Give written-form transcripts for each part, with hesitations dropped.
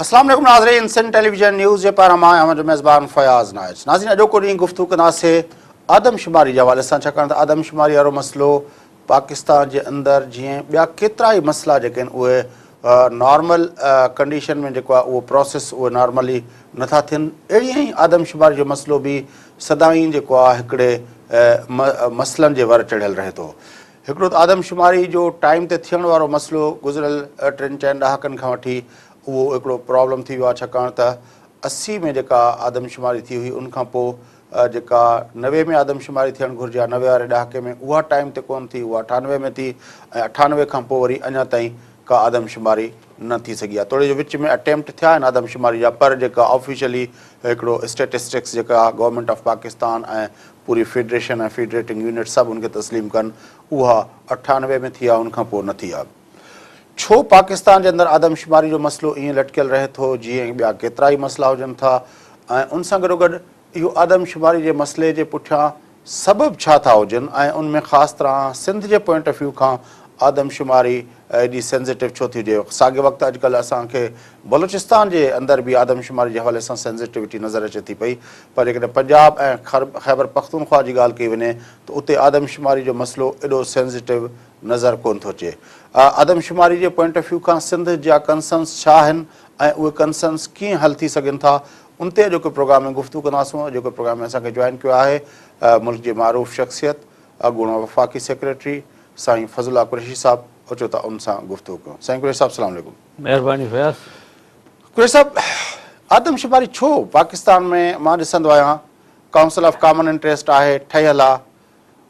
اسلام عليڪم ناظرين سنڌ ٽيليويزن نيوز جي پاران مان اوهان جو ميزبان فياض نائچ. ناظرين اڄوڪو ڏينهن گفتگو ڪنداسين آدمشماري جي حوالي سان، ڇاڪاڻ ته آدمشماري وارو مسئلو پاڪستان جي اندر جيئن ٻيا ڪيترا ئي مسئلا جيڪي آهن اهي نارمل ڪنڊيشن ۾ جيڪو آهي اهو پروسيس اهي نارملي نٿا ٿين، اهڙي ئي آدمشماري جو مسئلو به سدائين جيڪو آهي هڪڙي مسئلن جي ور چڙهيل رهي ٿو. هڪڙو ته آدمشماري جو ٽائيم تي ٿيڻ وارو مسئلو گذريل ٽن چئن ڏهاڪن کان وٺي اهو هڪڙو پرابلم ٿي ويو آهي، ڇاڪاڻ ته 80 ۾ جيڪا آدمشماري ٿي هئي ان کان پوء جيڪا 90 ۾ آدمشماري ٿيڻ گهرجي ها 90 واري ڏهاڪي ۾ اها ٽائيم تي ڪونه ٿي، اها 98 ۾ ٿي ۽ 98 کان پوء وري اڃا تائين ڪا آدمشماري نه ٿي سگهي آهي. توڙي جو وچ ۾ اٽيمپٽ ٿيا آهن آدمشماري جا پر جيڪا آفيشلي هڪڙو اسٽيٽسٽڪس جيڪا گورنمينٽ آف پاڪستان ۽ پوري فيڊريشن ۽ فيڊريٽنگ يونٽ سڀ ان کي تسليم ڪن اها 98 ۾ ٿي آهي ان کان پوء نه ٿي آهي. ڇو پاڪستان جي اندر آدمشماري جو مسئلو ائين لٽڪيل رهي ٿو جيئن ٻيا ڪيترائي مسئلا هجن ٿا ۽ ان سان گڏوگڏ اهو آدمشماري جي مسئلي جي پٺيان سبب ڇا ٿا هجن ۽ ان ۾ خاص طرح سنڌ جي پوائنٽ آف ويو کان آدمشماري ايڏي سينسيٽو ڇو ٿي هجي؟ ساڳئي وقت اڄڪلهه اسان کي بلوچستان جي اندر به آدمشماري جي حوالي سان سينسيٽوٽي نظر اچي ٿي پئي پر جيڪڏهن پنجاب ۽ خيبر پختونخوا جي ڳالهه ڪئي وڃي ته اتي آدمشماري جو مسئلو ايڏو سينسيٽو نظر ڪونه ٿو اچي. آدمشماري جي پوائنٽ آف ويو کان سنڌ جا ڪنسرنس ڇا آهن ۽ اهي ڪنسرنس ڪيئن حل ٿي سگهن ٿا ان تي اڄوڪي پروگرام ۾ گفتگو ڪنداسون. اڄوڪي پروگرام ۾ اسان کي جوائن ڪيو آهي ملڪ جي معروف شخصيت اڳوڻو وفاقي سيڪريٽري سائين فضل الله قريشي صاحب. اچو ته ان سان گفتگو ڪيون. سائين قريشي صاحب السلام عليڪم. مهرباني فياض. قريشي صاحب آدمشماري ڇو پاڪستان ۾ مان ڏسندو آهيان ڪائونسل آف ڪامن انٽريسٽ آهي ٺهيل آ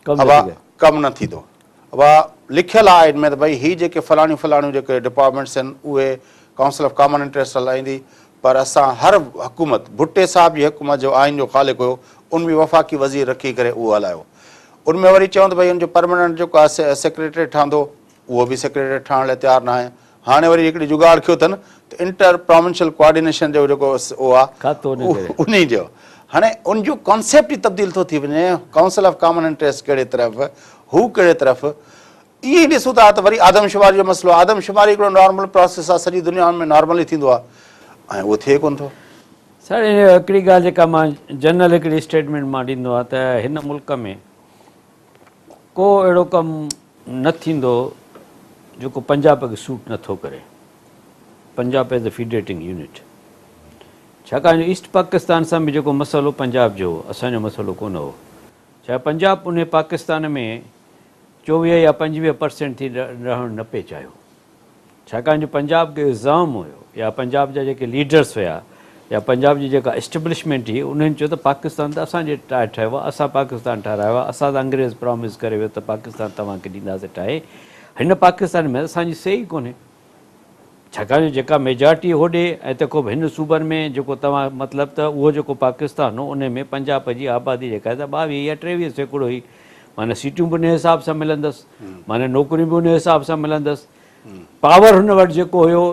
ابا ڪم نه ٿيندو ابا لکيل آ ان ۾ ته ڀئي هي جيڪي فلاڻيون فلاڻيون جيڪي ڊپارٽمينٽس آهن اهي ڪائونسل آف ڪامن انٽريسٽ هلائيندي پر اسان هر حڪومت ڀٽي صاحب جي حڪومت جو آئين جو خالق هيو ان به وفاقي وزير رکي ڪري اهو هلايو ان ۾ وري چون ته ڀئي ان جو پرماننٽ جيڪو آهي سيڪريٽري ٺهندو اهو به سيڪريٽري ٺاهڻ لاء تيار ناهي. هاڻي وري هڪڙي جگاڙ ڪيو اٿن ته انٽر پراونشل ڪوآرڊينيشن جو جيڪو اهو آهي کاتو انهي ڪري. انهي جو هاڻي ان جو ڪانسيپٽ ئي تبديل ٿو ٿي وڃي. ڪائونسل آف ڪامن انٽريسٽ ڪهڙي طرف هو ڪهڙي طرف. ائين ئي ڏسون ٿا ته وري آدمشماري جو مسئلو آهي. آدمشماري هڪڙو نارمل پراسيس آهي سڄي دنيا ۾ نارمل ئي ٿيندو آهي ۽ اهو ٿئي ڪونه ٿو. سر هڪڙي ڳالهه جيڪا مان جنرل هڪڙي اسٽيٽمينٽ مان ڏيندو آهيان ته هن ملڪ ۾ ڪو اهڙو ڪم نه ٿيندو جيڪو پنجاب کي سوٽ نه ٿو ڪري، پنجاب ايز اي فيڊريٽنگ يونٽ، ڇاڪاڻ جو ايسٽ پاڪستان سان به جيڪو مسئلو پنجاب جو هو اسان جو مسئلو ڪونه هو، ڇا پنجاب انهي پاڪستان ۾ 24 يا 25 پرسينٽ ٿي رهڻ نه پئي چاهيو. ڇاڪاڻ جو پنجاب کي اهو زعم هيو يا پنجاب جا جيڪي ليڊرس هيا يا پنجاب جي جيڪا اسٽيبلشمينٽ هئي انهن چيو ته پاڪستان ته اسان جي لاء ٺهيو آهي اسان پاڪستان ٺهرايو آهي اسان سان انگريز پرامس ڪري ويو ته پاڪستان توهان کي ڏينداسين ٺاهي هن پاڪستان ۾ اسان جي سي ئي ڪونهي ڇاڪاڻ جو جيڪا ميجارٽي هوڏي ۽ تنهن کان هن صوبن ۾ جيڪو توهان مطلب ته اهو جيڪو پاڪستان هو ان ۾ پنجاب جي آبادي جيڪا آهي سا 22 يا 23% هئي معنيٰ سيٽون به ان حساب سان ملندس معنيٰ نوڪريون به ان حساب سان ملندس پاور هن وٽ جيڪو هيو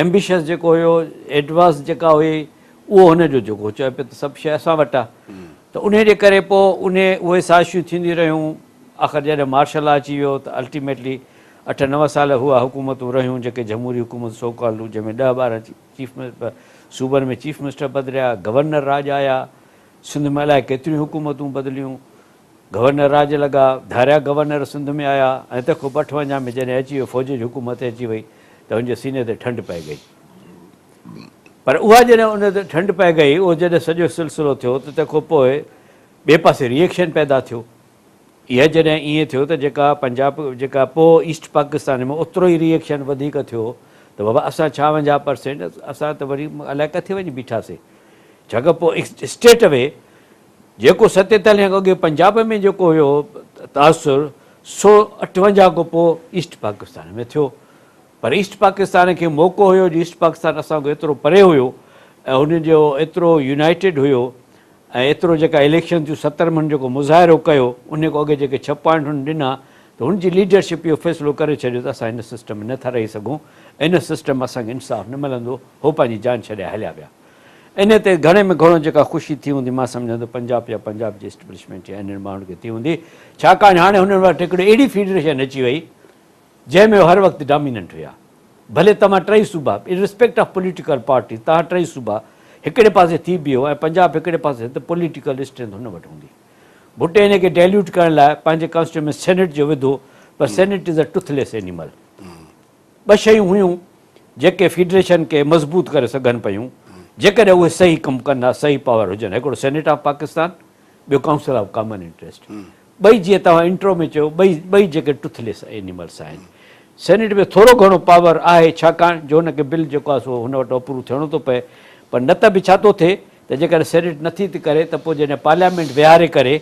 ايمبيشس جيڪو هيو ايڊوانس جيڪا هئي اهو هن جو جيڪو چئي پيو ته سڀ شيء اسان وٽ آهي ته ان جي ڪري پوء ان اهي سازشون ٿينديون رهيون آخر جڏهن مارشل لا اچي ويو ته الٽيميٽلي 8 9 سال اها حڪومتون رهيون جيڪي جمهوري حڪومت سو ڪالڊ جنهن ۾ 10 12 چيف صوبن ۾ چيف منسٽر بدليا گورنر راڄ آيا سنڌ ۾ الائي ڪيتريون حڪومتون بدليون گورنر راڄ لڳا، ڌاريا گورنر سنڌ ۾ آيا ۽ تنهن کان پوء 58 ۾ جڏهن اچي ويو فوج جي حڪومت اچي وئي ته هن جي سيني تي ٺنڊ پئي گئي. پر اها جڏهن ان تي ٺنڊ پئي گئي اهو جڏهن سڄو سلسلو ٿيو ته تنهن کان پوء ٻئي پاسي ري ايڪشن پيدا ٿيو. اها جڏهن ائين ٿيو ته جيڪا پنجاب جيڪا پوء ايسٽ پاڪستان ۾ اوترو ئي ري ايڪشن وڌيڪ ٿيو ته بابا اسان 56 پرسينٽ اسان ته وري الائي ڪٿي وڃي بيٺاسي. ڇاڪاڻ پوء اسٽيٽ وي جيڪو 47 کان اڳي پنجاب ۾ جيڪو هيو تاثر سو 58 کان پوء ايسٽ پاڪستان ۾ ٿيو پر ايسٽ پاڪستان کي موقعو هيو جو ايسٽ پاڪستان اسان کان ايترو پري هيو ۽ هن جو ايترو يونائيٽيڊ هيو ۽ ايترو جيڪا اليڪشن ٿيون 70 ۾ هن جيڪو مظاهرو ڪيو ان کان اڳي جيڪي 6 پوائنٽ هن ڏنا ته هن جي ليڊرشپ اهو فيصلو ڪري ڇڏيو ته اسان هن سسٽم ۾ نٿا رهي سگهون ان سسٽم ۾ اسان کي انصاف نه ملندو هو پنهنجي جان ڇڏائي هليا ويا. انهيء تي گهڻي ۾ گهڻو جيڪا خوشي ٿي هوندي، مان سمجهان ٿو پنجاب يا پنجاب جي اسٽيبلشمينٽ يا انهن ماڻهن کي ٿي هوندي، ڇاڪاڻ هاڻي هنن وٽ هڪڙي اهڙي فيڊريشن اچي وئي، جنهن ۾ هو هر وقت ڊاميننٽ هيا. ڀلي توهان ٽئي صوبا irrespective of political party توهان ٽئي صوبا هڪڙي پاسي ٿي بيهو ۽ پنجاب هڪڙي پاسي ته پوليٽيڪل اسٽرينٿ هن وٽ هوندي. ڀٽي ان کي ڊائليوٽ ڪرڻ لاء پنهنجي ڪانسٽيٽيوشن ۾ سينيٽ جو وڌو پر senate is a toothless animal. ٻه شيون هيون جيڪي فيڊريشن کي مضبوط ڪري سگهن پيون جيڪڏهن اهي صحيح ڪم ڪن ها صحيح پاور هجن هڪڙو سينيٽ آف پاڪستان ٻيو ڪائونسل آف ڪامن انٽريسٽ. ٻئي جيئن توهان انٽرو ۾ چيو ٻئي ٻئي جيڪي ٽوٿليس اينيملس آهن سينيٽ ۾ ٿورو گهڻو پاور آهي ڇاڪاڻ جو هن کي بل جيڪو آهي سو هن وٽ اپروو ٿيڻو ٿو پئي پر نه ته به ڇا ٿو ٿئي ته جيڪڏهن سينيٽ نٿي ٿي ڪري ته پوء جڏهن پارليامينٽ ويهاري ڪري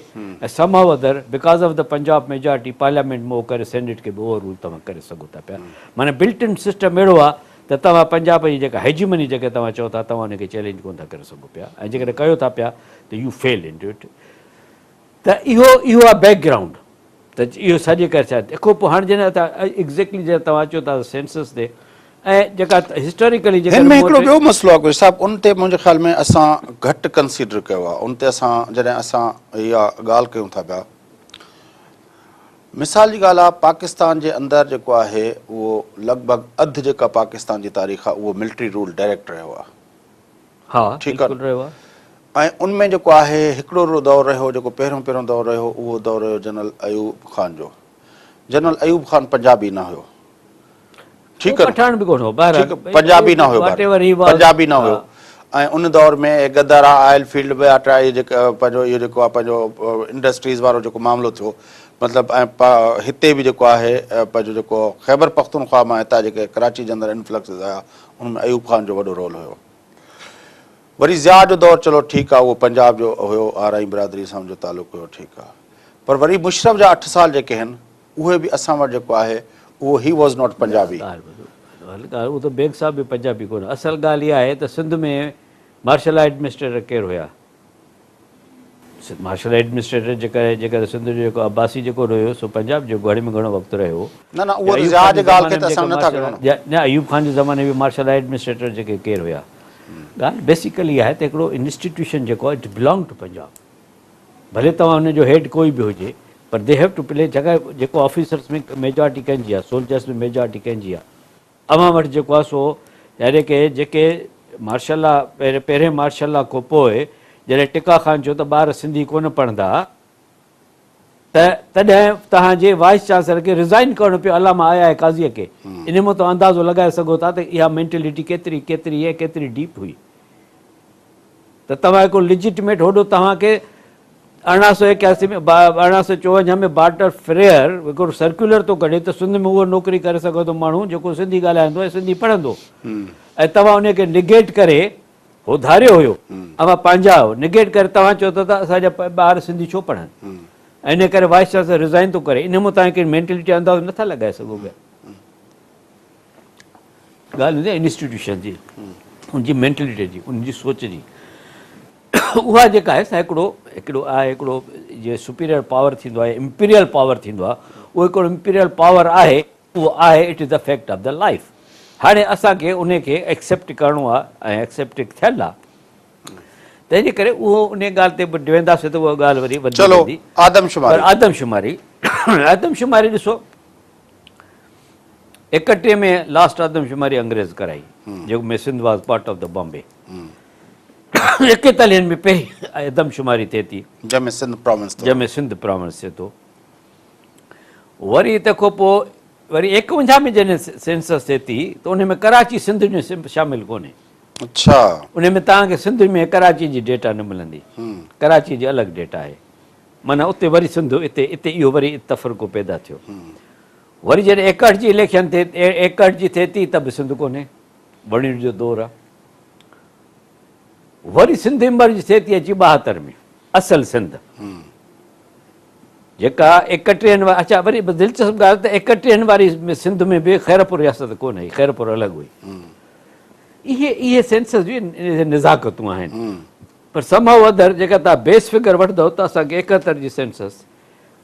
۽ somehow other because of the Punjab majority parliament ۾ اهو ڪري سينيٽ کي به اوور رول توهان ڪري سگهو ٿا پيا معنيٰ بلٽ ان سسٽم اهڙو آهي ته توهان پنجاب جي جيڪا هيجمني جيڪي توهان چئو ٿا توهان ان کي چئلينج ڪونه ٿا ڪري سگهو پيا ۽ جيڪڏهن ڪيو ٿا پيا ته يو فيل ان it. ته اهو اهو آهي بيڪ گرائونڊ ته اهو سڄي ڪري ڇا تنهن پوء هاڻي جڏهن ايگزيڪٽلي جڏهن توهان اچو ٿا سينسس تي ۽ جيڪا هسٽاريڪلي جيڪا هن ۾ هڪڙو ٻيو مسئلو آهي قريشي صاحب ان تي منهنجي خيال ۾ اسان گهٽ ڪنسيڊر ڪيو آهي ان تي اسان جڏهن اسان اها ڳالهه ڪيون ٿا پيا مثال جي ڳالهه آهي پاڪستان جي اندر جيڪو آهي اهو لڳ ڀڳ اڌ جيڪا پاڪستان جي تاريخ آهي اهو ملٽري رول ڊائريڪٽ رهيو آهي ها بلڪل رهيو آهي. ۽ ان ۾ جيڪو آهي هڪڙو دور رهيو جيڪو پهريون پهريون دور رهيو اهو دور رهيو جنرل ايوب خان جو. جنرل ايوب خان پنجابي نه هيو. ٺيڪ آهي پٺاڻ به ڪونه هو بهرحال ٺيڪ پنجابي نه هيو پنجابي نه هيو ۽ ان دور ۾ گدارا آئل فيلڊ ٻيا ٽيا اهي جيڪا پنهنجو اهو جيڪو آهي پنهنجو انڊسٽريز وارو جيڪو معاملو ٿيو مطلب ۽ هتي به جيڪو آهي پنهنجو جيڪو خيبر پختونخوا مان هتان جيڪي ڪراچي جي اندر انفلڪسز آيا ان ۾ ايوب خان جو وڏو رول هيو. وري ضياء جو دور چلو ٺيڪ آ اهو پنجاب جو هيو آرائين برادري سان ان جو تعلق هيو ٺيڪ آ پر وري مشرف جا 8 سال جيڪي هن اهي به اسان وٽ جيڪو آهي اهو هي واز not Punjabi. ڳالهه ٻڌو ڳالهه اهو ته بيگ صاحب به پنجابي ڪونه اصل ڳالهه اها آهي ته سنڌ ۾ مارشل لا ايڊمنسٽريٽر ڪير هيا؟ مارشل ايڊمنسٽريٽر جيڪڏهن جيڪڏهن سنڌ جو جيڪو عباسي جيڪو رهيو سو پنجاب جو گهڻي ۾ گهڻو وقت رهيو. نه نه اهو ته ضياء جي ڳالهه کي ته اسان نه ٿا ڳڻون. نه ايوب خان جي زماني ۾ مارشل لا ايڊمنسٽريٽر جيڪي ڪير هيا. ڳالهه بيسيڪلي اها آهي ته هڪڙو انسٽيٽيوشن جيڪو آهي it belong two Punjab ڀلي توهان ان جو هيڊ ڪوئي به هجي پر the have two پلي جيڪا جيڪو آفيسرس ۾ ميجارٽي ڪنهن جي آهي سولجرس ۾ ميجارٽي ڪنهن جي آهي. اوهان وٽ جيڪو آهي سو يعني ڪه جيڪي مارشل لا پهرين مارشل لا کان پوء جڏهن ٽڪا خان چيو ته ٻار سنڌي ڪونه پڙهندا ته تڏهن توهان جي وائيس چانسلر کي ريزائن ڪرڻو پيو علامه آء آء قاضيء کي انهي مان توهان اندازو لڳائي سگهو ٿا ته اها مينٽلٽي ڪيتري ڪيتري ۽ ڪيتري ڊيپ هئي ته توهان هڪڙو ليجٽميٽ هوڏو توهان کي 1881 ۾ 1854 ۾ بارٽر فريئر هڪڙو سرڪيولر ٿو ڪڍي ته سنڌ ۾ اهو نوڪري ڪري سگهي ٿو ماڻهو جيڪو سنڌي ڳالهائيندو ۽ سنڌي پڙهندو ۽ توهان ان کي نگيٽ ڪري هو ڌاريو هيو اوهان پنهنجا آهيو نگيٽ ڪري توهان چئو ٿا ته اسان جا ٻار سنڌي ڇو پڙهن ۽ ان ڪري وائيس چانسلر ريزائن ٿو ڪري ان مان توهان هڪڙي مينٽلٽي جو اندازو نٿا لڳائي سگهو پيا. ڳالهه هوندي آهي انسٽيٽيوشن جي ان جي مينٽلٽي جي ان جي سوچ جي اها جيڪا آهي سا هڪڙو هڪڙو آهي هڪڙو جي سپيريئر پاور ٿيندو آهي امپيريل پاور ٿيندو آهي اهو هڪڙو امپيريل پاور آهي اهو آهي it is the fact of the life هاڻي اسان کي ان کي ايڪسيپٽ ڪرڻو آهي ۽ ايڪسيپٽ ٿيل آهي تنهن جي ڪري اهو ان ڳالهه تي به وينداسين ته اها ڳالهه وري وڌي ويندي آدمشماري پر آدمشماري آدمشماري ڏسو 31 ۾ لاسٽ آدمشماري انگريز ڪرائي جيڪو ۾ Sindh was part of the Bombay ايڪيتاليهن ۾ پهرين آدمشماري ٿئي ٿي جنهن ۾ سنڌ پراونس ٿو جنهن ۾ سنڌ پراونس ٿئي ٿو وري تنهن کان پوء وري 51 ۾ جڏهن سينسس ٿئي ٿي ته ان ۾ ڪراچي سنڌ ۾ شامل ڪونهي اڇا ان ۾ توهان کي سنڌ ۾ ڪراچي جي ڊيٽا نه ملندي ڪراچي جي الڳ ڊيٽا آهي معنيٰ اتي وري سنڌ اتي اتي اهو وري تفرقو پيدا ٿيو. وري جڏهن 61 جي اليڪشن ٿئي 61 جي ٿئي ٿي ته به سنڌ ڪونهي وڻين جو دور آ. وري سنڌ امرج ٿئي ٿي اچي 72 ۾ اصل سنڌ جيڪا ايڪٽيهن واري اچا وري دلچسپ ڳالهه ته ايڪٽيهن واري سنڌ ۾ به خيرپور رياست ڪونه هئي خيرپور الڳ هئي. اهي اهي سينسس جون نزاڪتون آهن. پر سم هائو اڌر جيڪا توهان بيس فگر وٺندؤ ته اسان کي 71 جي سينسس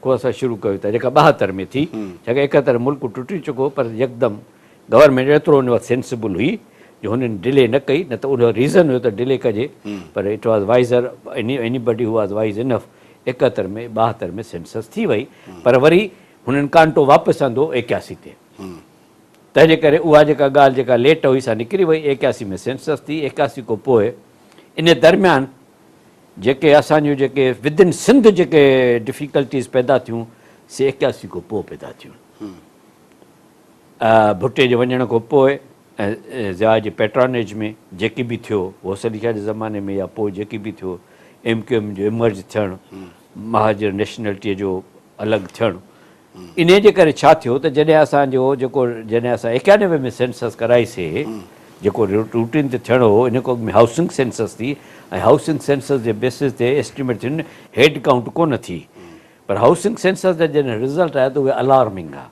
کان اسان شروع ڪيون ٿا جيڪا 72 ۾ ٿي ڇاڪاڻ 71 ملڪ ٽٽي چڪو هو پر يڪدم گورنمينٽ ايترو ان وقت سينسبل هئي جو هنن ڊلي نه ڪئي نه ته ان جو ريزن هيو ته ڊلي ڪجي پر it was wiser anybody who was wise enough 71 ۾ 72 ۾ census ٿي وئي پر وري هنن ڪانٽو واپس آندو 81 تي. تنهن جي ڪري اها جيڪا ڳالهه جيڪا ليٽ هئي سا نڪري وئي. 81 ۾ سينسس ٿي، 81 کان پوء ان درميان جيڪي اسان جون جيڪي ود ان سنڌ جيڪي ڊفيڪلٽيز پيدا ٿيون سي 81 کان پوء پيدا ٿيون. ڀٽي جي وڃڻ کان پوء ۽ ضياء جي پيٽرانيج ۾ جيڪي به ٿيو، غوث علي شاهه جي زماني ۾ يا پوء جيڪي به ٿيو، ايم ڪيو ايم جو ايمرج ٿيڻ، مهاجر نيشنلٽيء جو الڳ ٿيڻ، انهيء جي ڪري ڇا ٿيو ته جڏهن اسان جو جيڪو جڏهن اسان 91 ۾ سينسس ڪرائي سي، جيڪو روٽين تي ٿيڻو هو، ان کان اڳ ۾ هائوسنگ سينسس ٿي ۽ هائوسنگ سينسس جي بيسز تي ايسٽيميٽ ٿين، هيڊ ڪائونٽ ڪونه ٿي، پر هائوسنگ سينسس جا جڏهن رزلٽ آيا ته اهي الارمنگ ها.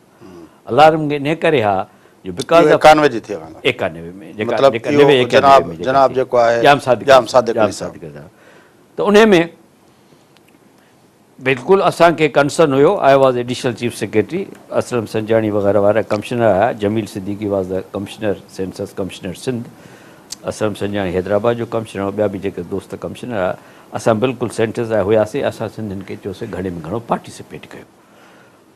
الارمنگ انهيء ڪري ها جو because اهو 91 جي ٿي ويندو. 91 ۾ جيڪا مطلب جيڪا اهو 90 91 جناب ۾ جيڪا جناب ٿي. جيڪو آهي ڄام صادق ڄام صادق ڄام علي صاحب. صادق صاحب ته انهيء ۾ بلڪل اسان کي concern have, I was additional chief secretary, Aslam Sanjani وغيره وارا ڪمشنر آيا، Jamil Siddiqui was the commissioner census commissioner Sindh, Aslam Sanjani Hyderabad جو ڪمشنر هو، ٻيا به جيڪي دوست ڪمشنر آيا، اسان بلڪل سينٽرز آيا هياسي، اسان سنڌين کي چيوسي گهڻي ۾ گهڻو پارٽيسپيٽ ڪيو،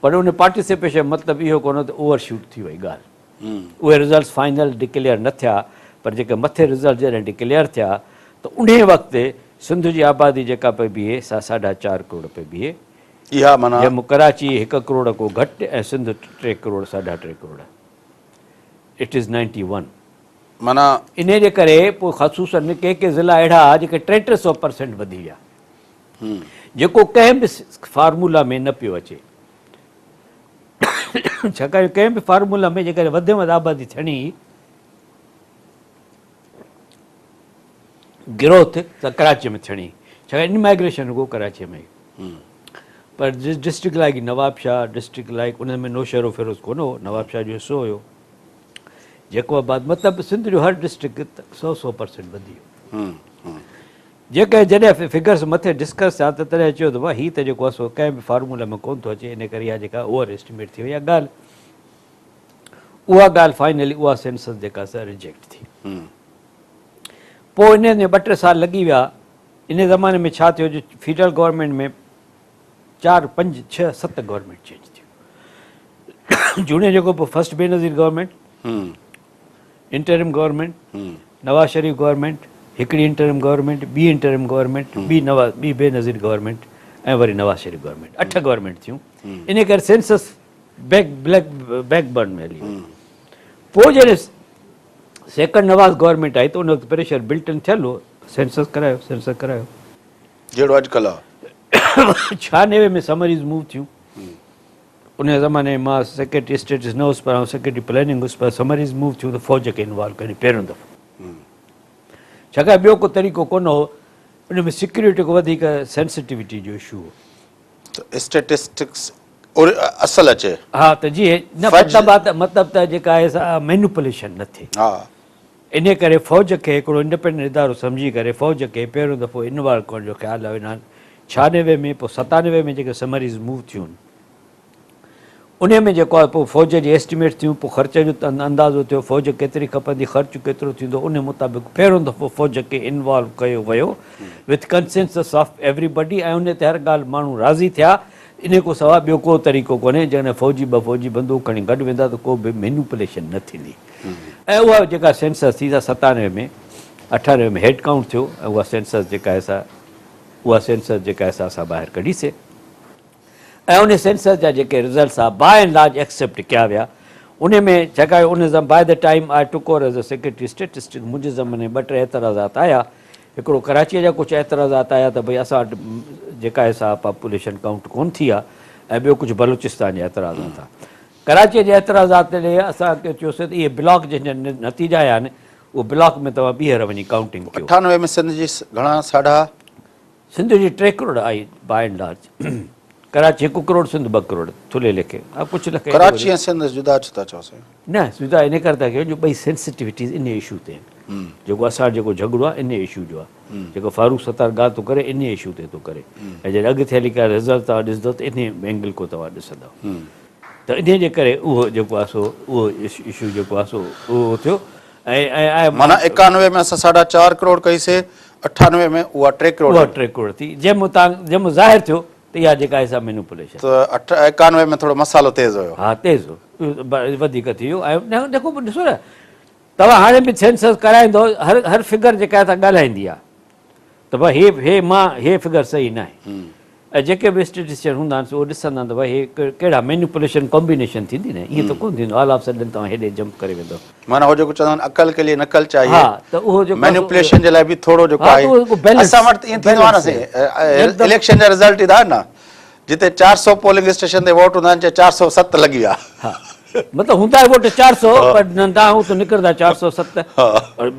پر ان پارٽيسپيشن جو مطلب اهو ڪونه ته اوور شوٽ ٿي وئي ڳالهه، اهي رزلٽس فائنل ڊڪليئر نه ٿيا، پر جيڪي مٿي رزلٽ جڏهن ڊڪليئر ٿيا ته انهي وقت سنڌ جي آبادي جيڪا پئي بيهي سا ساڍا چار ڪروڙ پئي بيهي. اها معنيٰ. جنهن مان ڪراچي هڪ ڪروڙ ڪو گهٽ ۽ سنڌ ٽي ڪروڙ ساڍا ٽي crore. It is ninety one. معنيٰ. انهي جي ڪري پوء خصوصاً ڪي ڪي ضلعا اهڙا ها جيڪي ٽي ٽي سئو پرسينٽ وڌي ويا. جيڪو ڪنهن به فارمولا ۾ نه پيو اچي. ڇاڪاڻ جو ڪنهن به فارمولا ۾ جيڪڏهن وڌ ۾ وڌ آبادي ٿيڻي هئي گروٿ ته ڪراچيء ۾ ٿيڻي ڇاڪاڻ ان مائگريشن رڳو ڪراچيء ۾ هئي پر district like Nawabshah district like ان ۾ نوشهروفيروز ڪونه هو نوابشاهه جو حصو هيو جيڪب آباد مطلب سنڌ جو هر ڊسٽرڪٽ سو سو پرسنٽ وڌي ويو جيڪڏهن جڏهن فگرس مٿي ڊسڪس ٿيا ته تڏهن چيو ته هي ته جيڪو آهي سو ڪنهن به فارمولا ۾ ڪونه ٿو اچي ان ڪري اها جيڪا اوور ايسٽيميٽ ٿي وئي آهي ڳالهه اها ڳالهه فائنلي اها سينسس جيڪا سا ريجيڪٽ ٿي. پوء انهن ۾ ٻه ٽي سال لڳي ويا. ان زماني ۾ ڇا ٿيو جو فيڊرل گورنمينٽ ۾ چار پنج ڇهه ست گورنمينٽ چينج ٿيون. جوڻيجو کان پوء first Benazir government, interim government, Nawaz Sharif government, هڪڙي انٽرم گورنمينٽ، ٻي انٽرم گورنمينٽ، ٻي نواز ٻي بينظير گورنمينٽ ۽ وري نواز شريف گورنمينٽ، اٺ گورنمينٽ ٿيون. ان ڪري سينسس بيڪ بليڪ بيڪ برن ۾ هلي وئي. پوء جڏهن سيڪنڊ نواز گورنمينٽ آئي ته ان وقت پريشر بلٽ ان ٿيل هو، سينسس ڪرايو سينسس ڪرايو. جهڙو اڄڪلهه آ. 96 ۾ سمريز موو ٿيون. ان زماني ۾ مان سيڪريٽري اسٽيٽس نه هوس پر آئون سيڪريٽري پلاننگ هوس پر سمريز موو ٿيون ته فوج کي انوالو ڪيو پهريون دفعو. ڇاڪاڻ ٻيو ڪو طريقو ڪونه هو. ان ۾ سيڪيورٽي کان وڌيڪ سينسٽيوٽي جو اشو هو. ته اسٽيٽسٽڪس اصل اچي. ها ته جي نه مطلب آ ته مطلب ته جيڪا آهي سا مينوپليشن نه ٿئي. ها. انهي ڪري فوج کي هڪڙو انڊپينڊنٽ ادارو سمجهي ڪري فوج کي پهريون دفعو انوالو ڪرڻ جو خيال آيو انهن 96 ۾ پوء 97 ۾ جيڪي سمريز موو ٿيون انهي ۾ جيڪو آهي پوء فوج جي ايسٽيميٽ ٿيون پوء خرچ جو اندازو ٿيو فوج ڪيتري کپندي خرچ ڪيترو ٿيندو انهي مطابق پهريون دفعو فوج کي انوالو ڪيو ويو with consensus of everybody ۽ انهي تي هر ڳالهه ماڻهو راضي ٿيا انهي کان سواء ٻيو ڪو طريقو ڪونهي جيڪڏهن فوجي ٻه فوجي بندوق کڻي گڏ ويندا ته ڪو به مينوپليشن نه ٿيندي ۽ اها جيڪا سينسس ٿي سا 97 ۾ 98 ۾ هيڊ ڪائونٽ ٿيو ۽ اها سينسس جيڪا آهي سا اها سينسس جيڪا آهي سا اسان ٻاهر ڪڍي سي. ۽ ان سينسس جا جيڪي رزلٽس ها باء اينڊ لارج ايڪسيپٽ ڪيا ويا انهي ۾ ڇاڪاڻ ان زم by the time I took over as a secretary statistic منهنجي زماني ۾ ٻه ٽي اعتراضات آيا هڪڙو ڪراچيء جا ڪجهه اعتراضات آيا ته ڀئي اسان وٽ جيڪا آهي سا پاپوليشن ڪائونٽ ڪونه ٿي آهي ۽ ٻيو ڪجهه بلوچستان جا اعتراضات آ ڪراچيء جي اعتراضات تي اسان چيوسين ته اهي بلاڪ جنهن جا نتيجا آيا آهن اهو بلاڪ ۾ توهان ٻيهر وڃي ڪائونٽنگ ڪيو. 98 ۾ سنڌ جي گهڻا ساڍا سنڌ جي ٽي ڪروڙ آئي باء اينڊ لارج ڪراچي هڪ ڪروڙ سنڌ ٻه ڪروڙ ٿلهي ليکي ها ڪجهه لک ڪراچي ۽ سنڌ جدا ڇو ٿا چئو سائين؟ نه جدا انهي ڪري ٿا ڪيون جو ٻئي سينسٽيوٽيز انهي اشو تي آهن جيڪو اسان وٽ جيڪو جهڳڙو آهي انهي اشو جو آهي جيڪو فاروق ستار ڳالهه ٿو ڪري انهي اشو تي ٿو ڪري ۽ جڏهن اڳتي هلي ڪا رزلٽ توهان ڏسندو ته انهي اينگل کان توهان ڏسندو ته انهي جي ڪري اهو جيڪو آهي سو اهو اشو جيڪو آهي سو اهو ٿيو ۽ ۽ معنيٰ 91 ۾ اسان ساڍا چار ڪروڙ ڪئي سي 98 ۾ اها ٽي ڪروڙ اها ٽي ڪروڙ ٿي جنهن مان تان جنهن مان ظاهر ٿيو ته ته اها جيڪا آهي سا مينوپوليشن. ته اٺ 91 ۾ ٿورو مسئلو تيز هيو. ها تيز هو وڌيڪ ٿي ويو ۽ ان کان پوء ڏسو نه توهان هاڻي به سينسس ڪرائيندو هر هر فگر جيڪا آهي سا ڳالهائيندي آهي ته ڀاء هي هي مان هي فگر صحيح ناهي ۽ جيڪي به اسٽيٽسٽيشن هوندا آهن سو اهو ڏسندا آهن ته ڀاء هي ڪهڙا مينيپوليشن ڪامبينيشن ٿيندي نه ائين ته ڪونه ٿيندو آل آف سڊن توهان هيڏي جمپ ڪري ويندو. معنيٰ هو جيڪو چوندا آهن عقل ڪي لئي نقل چاهيي ها ته اهو جيڪو مينيپوليشن جي لاء به ٿورو جيڪو آهي اسان وٽ ته ائين ٿيندو آهي نه سائين اليڪشن جا رزلٽ ايندا آهن نه جتي 400 پولنگ اسٽيشن تي ووٽ هوندا آهن چي 407 لڳي ويا. ها مطلب هوندا ووٽ 400 پر نندا هو ته نڪرندا 407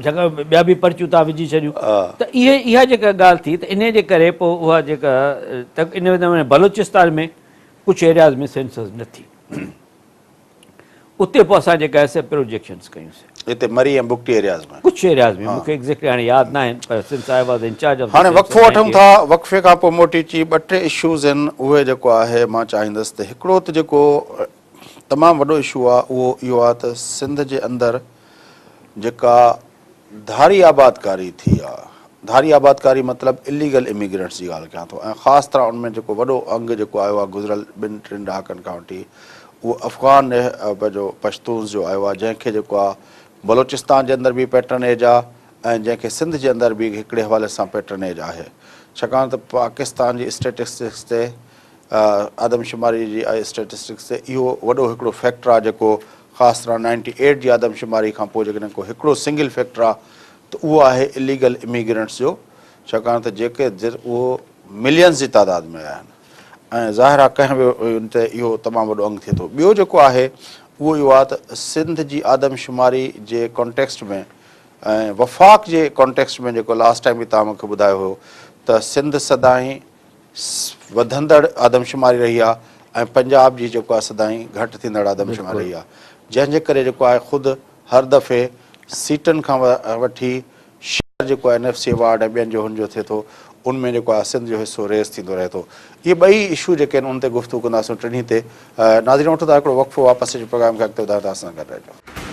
جڳهه ٻيا به پرچيون تان وجهي ڇڏيون ته اهي اها جيڪا ڳالهه ٿي ته انهي جي ڪري پوء اها جيڪا ته ان ۾ بلوچستان ۾ ڪجهه ايرياز ۾ سينسس نه ٿي اتي پوء اسان جيڪا آهي سي پروجيڪشنس ڪيون سي. اتي مري ۽ بگٽي ايرياز ۾. ڪجهه ايرياز ۾ مون کي ايگزيڪٽلي هاڻي ياد ناهن پر since I was incharge of the هاڻي وقفو وٺون ٿا وقفي کان پوء موٽي اچي ٻه ٽي اشوز آهن اهي جيڪو آهي مان چاهيندس ته هڪڙو ته جيڪو تمام وڏو اشو آهي اهو اهو آهي ته سنڌ جي اندر جيڪا ڌاري آبادڪاري ٿي آ، ڌاري آبادڪاري مطلب اليگل اميگرنٽس جي ڳالهه ڪيان ٿو ۽ خاص طرح ان ۾ جيڪو وڏو انگ جيڪو آيو آ گذريل ٻن ٽن ڏهاڪن کان وٺي اهو افغان پنهنجو پشتونز جو آيو آ جنهن کي جيڪو آ بلوچستان جي اندر به پيٽرنيج آ ۽ جنهن کي سنڌ جي اندر به هڪڙي حوالي سان پيٽرنيج آهي ڇاڪاڻ ته پاڪستان جي اسٽيٽسٽڪس تي آدمشماري جي اسٽيٽسٽڪس تي اهو وڏو هڪڙو فيڪٽر آهي جيڪو خاص طرح نائنٽي ايٽ جي آدمشماري کان پوء جيڪڏهن ڪو هڪڙو سنگل فيڪٽر آهي ته اهو آهي اليگل اميگرنٽس جو ڇاڪاڻ ته جيڪي اهو ملينز جي تعداد ۾ آيا آهن ۽ ظاهر آهي ڪنهن به ان تي اهو تمام وڏو انگ ٿئي ٿو ٻيو جيڪو آهي اهو اهو آهي ته سنڌ جي آدمشماري جي ڪانٽيڪسٽ ۾ ۽ وفاق جي ڪانٽيڪسٽ ۾ جيڪو لاسٽ ٽائيم به توهان مون کي ٻڌايو هيو ته سنڌ سدائين وڌندڙ آدمشماري رهي آهي ۽ پنجاب جي جيڪو آهي سدائين گهٽ ٿيندڙ آدمشماري رهي آهي جنهن جي ڪري جيڪو آهي خود هر دفعي سيٽن کان وٺي شيئر جيڪو آهي اين ايف سي ايوارڊ ۽ ٻين جو هن جو ٿئي ٿو ان ۾ جيڪو آهي سنڌ جو حصو ريز ٿيندو رهي ٿو اهي ٻئي اشو جيڪي آهن ان تي گفتگو ڪنداسون ٽنهي تي ناظرين وٺون ٿا هڪڙو وقفو واپس اچي پروگرام کي اڳتي وڌايون ٿا اسان سان گڏ رهجو.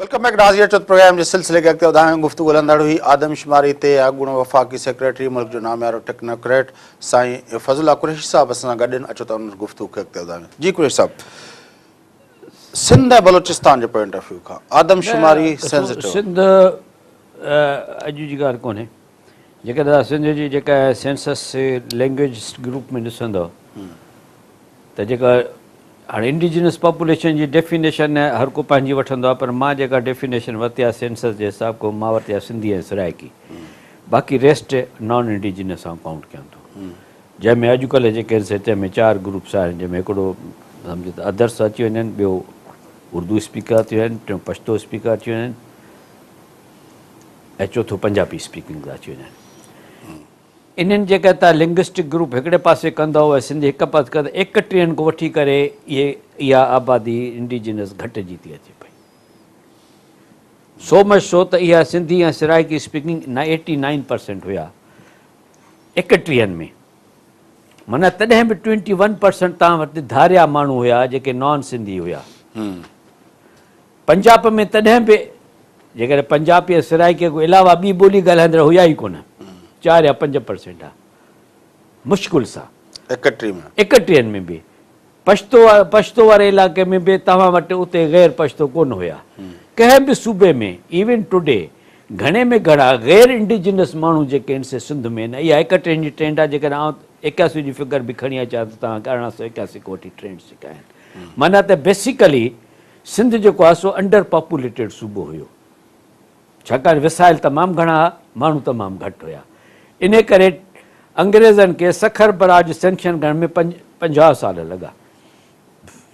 Welcome back ناظرين اچو ته پروگرام جي سلسلي کي اڳتي وڌايون گفتگو هلندڙ هئي آدمشماري تي اڳوڻو وفاقي سيڪريٽري ملڪ جو ناميارو ٽيڪنوڪريٽ سائين فضل الله قريشي صاحب اسان سان گڏ آهن اچو ته ان گفتگو کي اڳتي وڌايون جي قريشي صاحب سنڌ ۽ بلوچستان جي پوائنٽ آف ويو کان آدمشماري سينسيٽو سنڌ اڄ جي ڳالهه ڪونهي جيڪڏهن توهان سنڌ جي جيڪا سينسس لينگويج گروپ ۾ ڏسندو ته جيڪا هاڻي انڊيجنس پاپوليشن جي ڊيفينيشن هر ڪو پنهنجي وٺندو آهي پر مان جيڪا ڊيفينيشن ورتي آهي سينسس جي حساب کان مان ورتي آهي سنڌي ۽ سرائيڪي باقي ريسٽ نان انڊيجنس آئون ڪائونٽ ڪيان ٿو جنهن ۾ اڄڪلهه جيڪي آهن سي تنهن ۾ چار گروپس آهن جنهن ۾ هڪڙو سمجهو ته ادرس اچي وڃن ٻيو اردو اسپيڪر اچي وڃن ٽيون پشتو اسپيڪر اچي وڃن ۽ چوٿون پنجابي اسپيڪنگ اچي وڃن انهن جيڪا تان لنگسٽڪ گروپ هڪڙي پاسي ڪندؤ ۽ سنڌي هڪ پاسي ڪندؤ ايڪٽيهن کان وٺي ڪري اهي اها آبادي انڊيجنس گهٽجي ٿي اچي پئي سو مچ سو ته اها سنڌي ۽ سرائيڪي اسپيڪنگ نه ايٽي نائن پرسينٽ هيا ايڪٽيهن ۾ معنيٰ تڏهن به ٽوئنٽي ون پرسينٽ تان وٽ ڌاريا ماڻهو هيا جيڪي نان سنڌي هيا. پنجاب ۾ تڏهن به جيڪڏهن پنجابي ۽ سرائيڪي کان علاوه ٻي ٻولي ڳالهائيندڙ هيا ئي ڪونه، 4 يا 5% ها مشڪل سان. ايڪٽيهه ۾. ايڪٽيهن ۾ به پشتو پشتو واري علائقي ۾ به توهان وٽ اتي غير پشتو ڪونه هيا. ڪنهن به صوبي ۾ ايون ٽوڊي گهڻي ۾ گهڻا غير انڊيجنس ماڻهو جيڪي آهن سي سنڌ ۾ آهن. اها ايڪٽيهن جي ٽرينڊ آهي جيڪڏهن آئون ايڪاسي جي فگر به کڻي اچان ته توهان کي 1881 کان وٺي ٽرينڊس جيڪا آهن معنيٰ ته بيسيڪلي سنڌ جيڪو آهي سو انڊر پاپوليٽيڊ صوبو هيو ڇاڪاڻ وسائل تمام گهڻا ها ماڻهو تمام گهٽ هيا انهي ڪري انگريزن کي سکر براج سينڪشن ڪرڻ ۾ 50 سال لڳا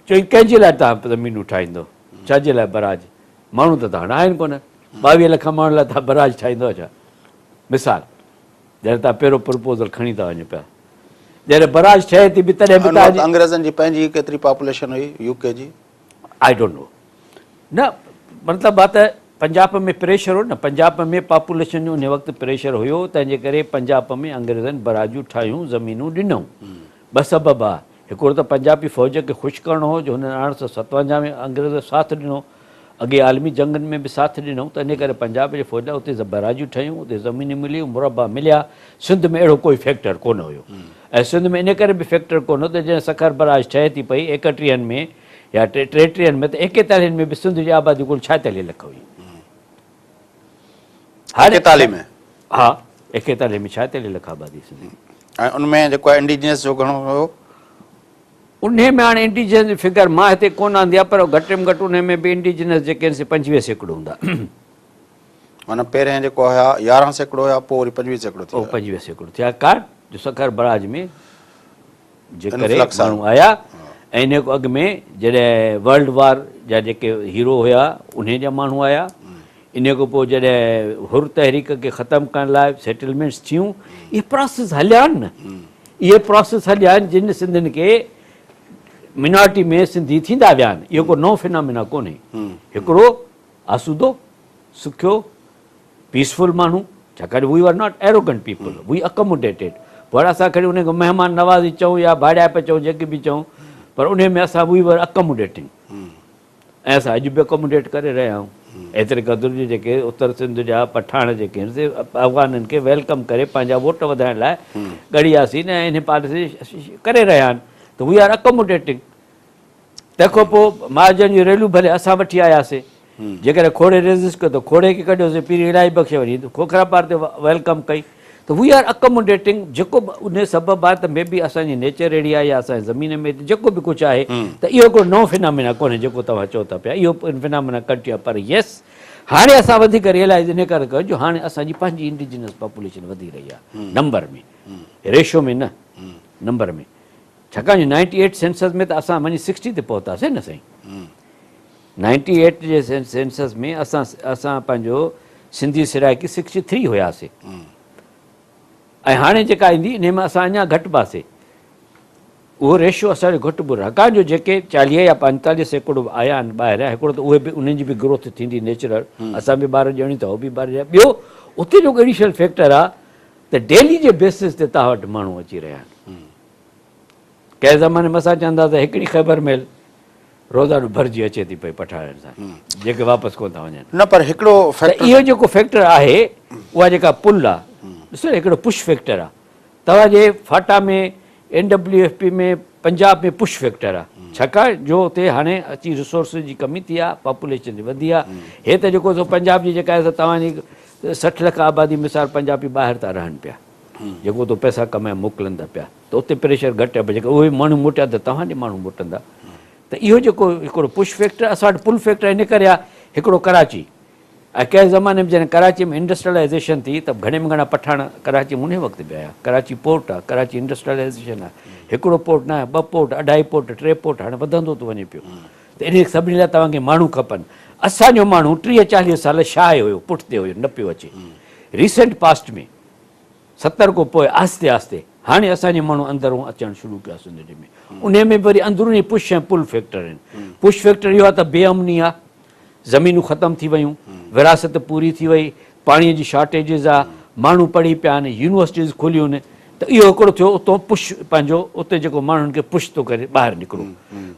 چيائين ڪنهن جي لاء توهان زمينون ٺاهيندو ڇا جي لاء براج ماڻهو ته توهان آهن ڪونه 22 لک ماڻهن لاء توهان براج ٺاهيندو ڇا مثال جڏهن توهان پهريون پرپوزل کڻي ٿا وڃو پيا. جڏهن براج ٺهي ٿي به تڏهن به توهان جي. انگريزن جي پنهنجي ڪيتري پاپوليشن هئي يو ڪي جي؟ I don't know. نه مطلب آ ته پنجاب ۾ پريشر هو نه پنجاب ۾ پاپوليشن جو انهي وقت پريشر هيو تنهن جي ڪري پنجاب ۾ انگريزن براجون ٺاهيون زمينون ڏنئون ٻه سبب ها هڪڙو ته پنجابي فوج کي خوش ڪرڻو هو جو هنن 1857 ۾ انگريزن ساٿ ڏنو اڳي عالمي جنگن ۾ به ساٿ ڏنئون ته انهي ڪري پنجاب جي فوج لاء اتي براجون ٺهيون اتي زمينون مليون مربع مليا سنڌ ۾ اهڙو ڪوئي فيڪٽر ڪونه هيو ۽ سنڌ ۾ انهي ڪري به فيڪٽر ڪونه هو ته جڏهن سکر براج ٺهي ٿي پئي ايڪٽيهن ۾ يا ٽيٽيهن ۾ ته ايڪيتاليهن ۾ به سنڌ جي آبادي ڪل ڇائيتاليهه لک هئي. ايڪيتاليهه ۾؟ ها ايڪيتاليهه ۾ ڇائيتاليهه لک آبادي سنڌ جي. ۽ ان ۾ جيڪو آهي انڊيجنس جو گهڻو هيو؟ انهي ۾ هاڻي انڊيجنس جي فگر مان هتي ڪونه آندي آهي پر گهٽ ۾ گهٽ انهي ۾ به انڊيجنس جيڪي آهن سي 25% هوندا. معنيٰ پهرين جيڪو هيا 11% هيا پوء وري 25% ٿي ويا. 25% ٿيا ڪار جو سکر براج ۾ جي ڪري ماڻهو آيا ۽ انهي کان اڳ ۾ جڏهن ورلڊ وار جا جيڪي هيرو هيا انهي جا ماڻهو آيا انهي کان پوء جڏهن حر تحريڪ کي ختم ڪرڻ لاء سيٽلمينٽس ٿيون اهي پراسيس هليا آهن نه اهي پراسيس هليا آهن جن سنڌين کي مينارٽي ۾ سنڌي ٿيندا ويا آهن اهو ڪو نئون فنامينا ڪونهي هڪڙو آسودو سکيو پيسفل ماڻهو ڇاڪاڻ جو we are not arrogant people we accommodated پر اسان کڻي انهن کي مهمان نوازي چئون يا ڀاڙيائپ چئون جيڪي به چئون پر انهي ۾ اسان وي ور اڪموڊيٽنگ ۽ اسان اڄ به اڪموڊيٽ ڪري رهيا آهيون ايتري قدر جو جيڪي اتر سنڌ جا پٺاڻ جيڪي آهن سي افغانن کي welcome ڪري پنهنجا ووٽ وڌائڻ لاء ڳڙهي ياسين ۽ انهي پاليسي ڪري رهيا آهن ته وي آر اڪموڊيٽنگ تنهن کان پوء مهاجرن جون ريلون ڀلي اسان وٺي آياسين. جيڪڏهن کوڙي ريزسٽ ڪيو ته کوڙي کي ڪڍيوسين، پير الاهي بخش وري کوکرا پار تي welcome ڪئي ته وي آر اڪموڊيٽنگ جيڪو به انهي سبب آهي ته مي بي اسان جي نيچر اهڙي آهي يا اسان جي زمين ۾ جيڪو به ڪجهه آهي ته اهو هڪڙو نئون فنامينا ڪونهي جيڪو توهان چئو ٿا پيا اهو فنامينا ڪنٽينيو آهي پر يس هاڻي اسان وڌيڪ ريئلائز انهي ڪري ڪيو جو هاڻي اسان جي پنهنجي انڊيجنس پاپوليشن وڌي رهي آهي نمبر ۾ ريشو ۾ نه نمبر ۾. ڇاڪاڻ جو نائنٽي ايٽ سينسس ۾ ته اسان وڃي سڪسٽي تي پهتاسين نه سائين. نائنٽي ايٽ جي سينسس ۾ اسان اسان پنهنجو سنڌي سرائيڪي سڪسٽي ٿري هياسي ۽ هاڻي جيڪا ايندي انهي ۾ اسان اڃا گهٽباسي. اهو ريشو اسان جو گهٽبو رهيو ڇاڪاڻ جو جيڪي 40 يا 45% به آيا آهن ٻاهريان هڪڙو ته اهي به انهن جي به گروٿ ٿيندي نيچرل اسان به ٻار ڄڻيون ٿا هو به ٻار ڄڻيون ٻيو اتي جو ايڊيشنل فيڪٽر آهي ته ڊيلي جي بيسس تي توهان وٽ ماڻهو اچي رهيا آهن. ڪنهن زماني ۾ اسان چوندا ته هڪڙي خيبر ميل روزانو ڀرجي اچي ٿي پئي پٺاڻن سان جيڪي واپس ڪونه ٿا وڃن. نه پر هڪڙو فيڪٽر. ته اهو جيڪو فيڪٽر آهي اها جيڪا پل آهي ڏسو نه هڪڙو پش فيڪٽر آهي توهان جي FATA ۾ N W F P ۾ Punjab ۾ push factor آهي ڇاڪاڻ جو اتي هاڻي اچي ريسورسز جي ڪمي ٿي آهي پاپوليشن وڌي آهي هي ته جيڪو سو پنجاب جي جيڪا آهي سو توهان جي 60 لک آبادي مثال پنجابي ٻاهر ٿا رهن پيا جيڪو اتو پئسا ڪمائي موڪلن ٿا پيا ته اتي پريشر گهٽ آهي پر جيڪي اهي ماڻهو موٽيا ته توهان ڏي ماڻهو موٽندا ته اهو جيڪو هڪڙو پش فيڪٽر اسان وٽ پل فيڪٽر ان ڪري آهي هڪڙو ڪراچي ۽ ڪنهن زماني ۾ جڏهن ڪراچي ۾ انڊسٽريلائيزيشن ٿي ته گهڻي ۾ گهڻا پٺاڻ ڪراچي ۾ انهي وقت به آيا ڪراچي پورٽ آهي ڪراچي انڊسٽريلائيزيشن آهي هڪڙو پورٽ نه آهي ٻه پورٽ اڍائي پورٽ ٽي پورٽ هاڻي وڌندو ٿو وڃي پيو ته انهي سڀني لاء توهان کي ماڻهو کپن. اسان جو ماڻهو 30 40 سال شاهه هيو، پٺتي هيو، نه پيو اچي. ريسينٽ پاسٽ ۾ 70 کان پوء آهستي آهستي هاڻي اسان جي ماڻهو اندرون اچڻ شروع ڪيو آهي سنڌ ۾. انهي ۾ به وري اندروني پش ۽ پل فيڪٽر آهن. پش فيڪٽر اهو آهي ته بي امني آهي، زمينون ختم ٿي ويون، ورهاست پوري ٿي وئي، پاڻي جي شارٽيجز آ، ماڻهو پڙهي پيا آهن، يونيورسٽيز کليون آهن ته اهو هڪڙو ٿيو اتو پش پنهنجو اتي جيڪو ماڻهن کي پش ٿو ڪري ٻاهر نڪرو.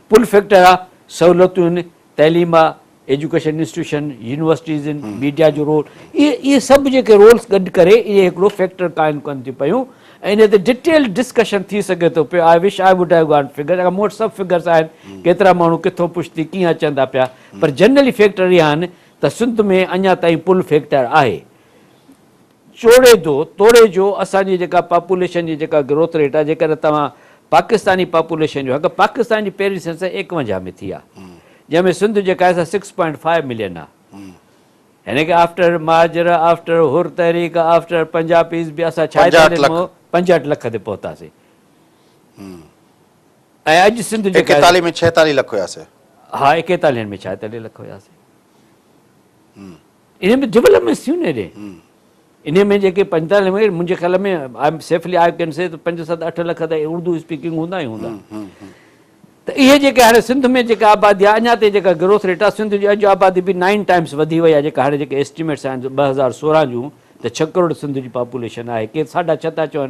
پل فيڪٽر آ، سهولتون آهن، تعليم آ، ايجوڪيشن انسٽيٽيوشن، يونيورسٽيز آهن، ميڊيا جو رول، اهي اهي سڀ جيڪي رولس گڏ ڪري اهي هڪڙو فيڪٽر قائم ڪن ٿيون پيون ۽ انهي تي ڊٽيل ڊسڪشن ٿي سگهي ٿو پيو. I wish I would have got figures, مون وٽ سڀ فگرس آهن ڪيترا ماڻهو ڪٿو پش ٿي ڪيئن اچن ٿا پيا پر جنرلي فيڪٽر اهي آهن ته سنڌ ۾ اڃا تائين پل فيڪٽر آهي. چوڙي ٿو توڙي جو اسان جي جيڪا پاپوليشن جي جيڪا گروٿ ريٽ آهي جيڪڏهن توهان پاڪستاني پاپوليشن جو حق پاڪستان جي پهرين سينسس 51 ۾ ٿي آهي جنهن ۾ سنڌ جيڪا آهي سا سڪس پوائنٽ فائيو ملين آهي يعني ڪه آفٽر مهاجر آفٽر حر تحريڪ آفٽر پنجابيز به اسان ڇائيتاليهه 65 لک تي پهتاسين ۽ اڄ سنڌ جيڪا 41 ۾ 46 لک هياسي. ها ايڪيتاليهن ۾ 46 لک هياسي. انهن ۾ ڊولپمينٽس ٿيون نه هيڏي. انهي ۾ جيڪي 45 ۾ منهنجي خيال ۾ I am safely I can say ته 5 7 8 لک ته اردو اسپيڪنگ هوندا ئي هوندا. ته اهي جيڪي هاڻي سنڌ ۾ جيڪا آبادي آهي اڃا تائين جيڪا گروٿ ريٽ آهي سنڌ جي اڄ آبادي به نائن ٽائمس وڌي وئي آهي جيڪا هاڻي جيڪي ايسٽيميٽس آهن 2016 جون ته ڇهه ڪروڙ سنڌ جي پاپوليشن آهي ڪي ساڍا ڇهه ٿا چون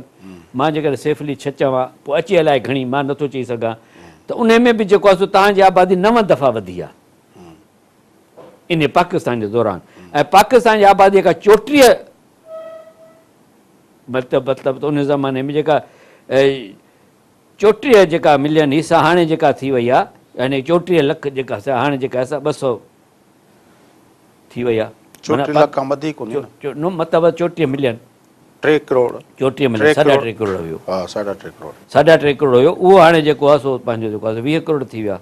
مان جيڪڏهن سيفلي ڇهه چوان پوء اچي الائي گهڻي مان نٿو چئي سگهان ته انهي ۾ به جيڪو آهي سو توهان جي آبادي نو دفعا وڌي آهي انهي پاڪستان جي دوران ۽ پاڪستان جي آبادي جيڪا 34 مطلب مطلب ته انهي زماني ۾ جيڪا 34 جيڪا ملين هئي سا هاڻي جيڪا ٿي وئي آهي يعني 34 لک جيڪا سا هاڻي جيڪا آهي سا 200 ٿي وئي آهي. 34 لک کان وڌيڪ هوندي نه. نو مطلب 34 ملين. 3 ڪروڙ. 34 ملين ساڍا ٽي ڪروڙ هيو. ها ساڍا ٽي ڪروڙ. ساڍا ٽي ڪروڙ هيو اهو هاڻي جيڪو آهي سو پنهنجو جيڪو آهي 20 ڪروڙ ٿي ويو آهي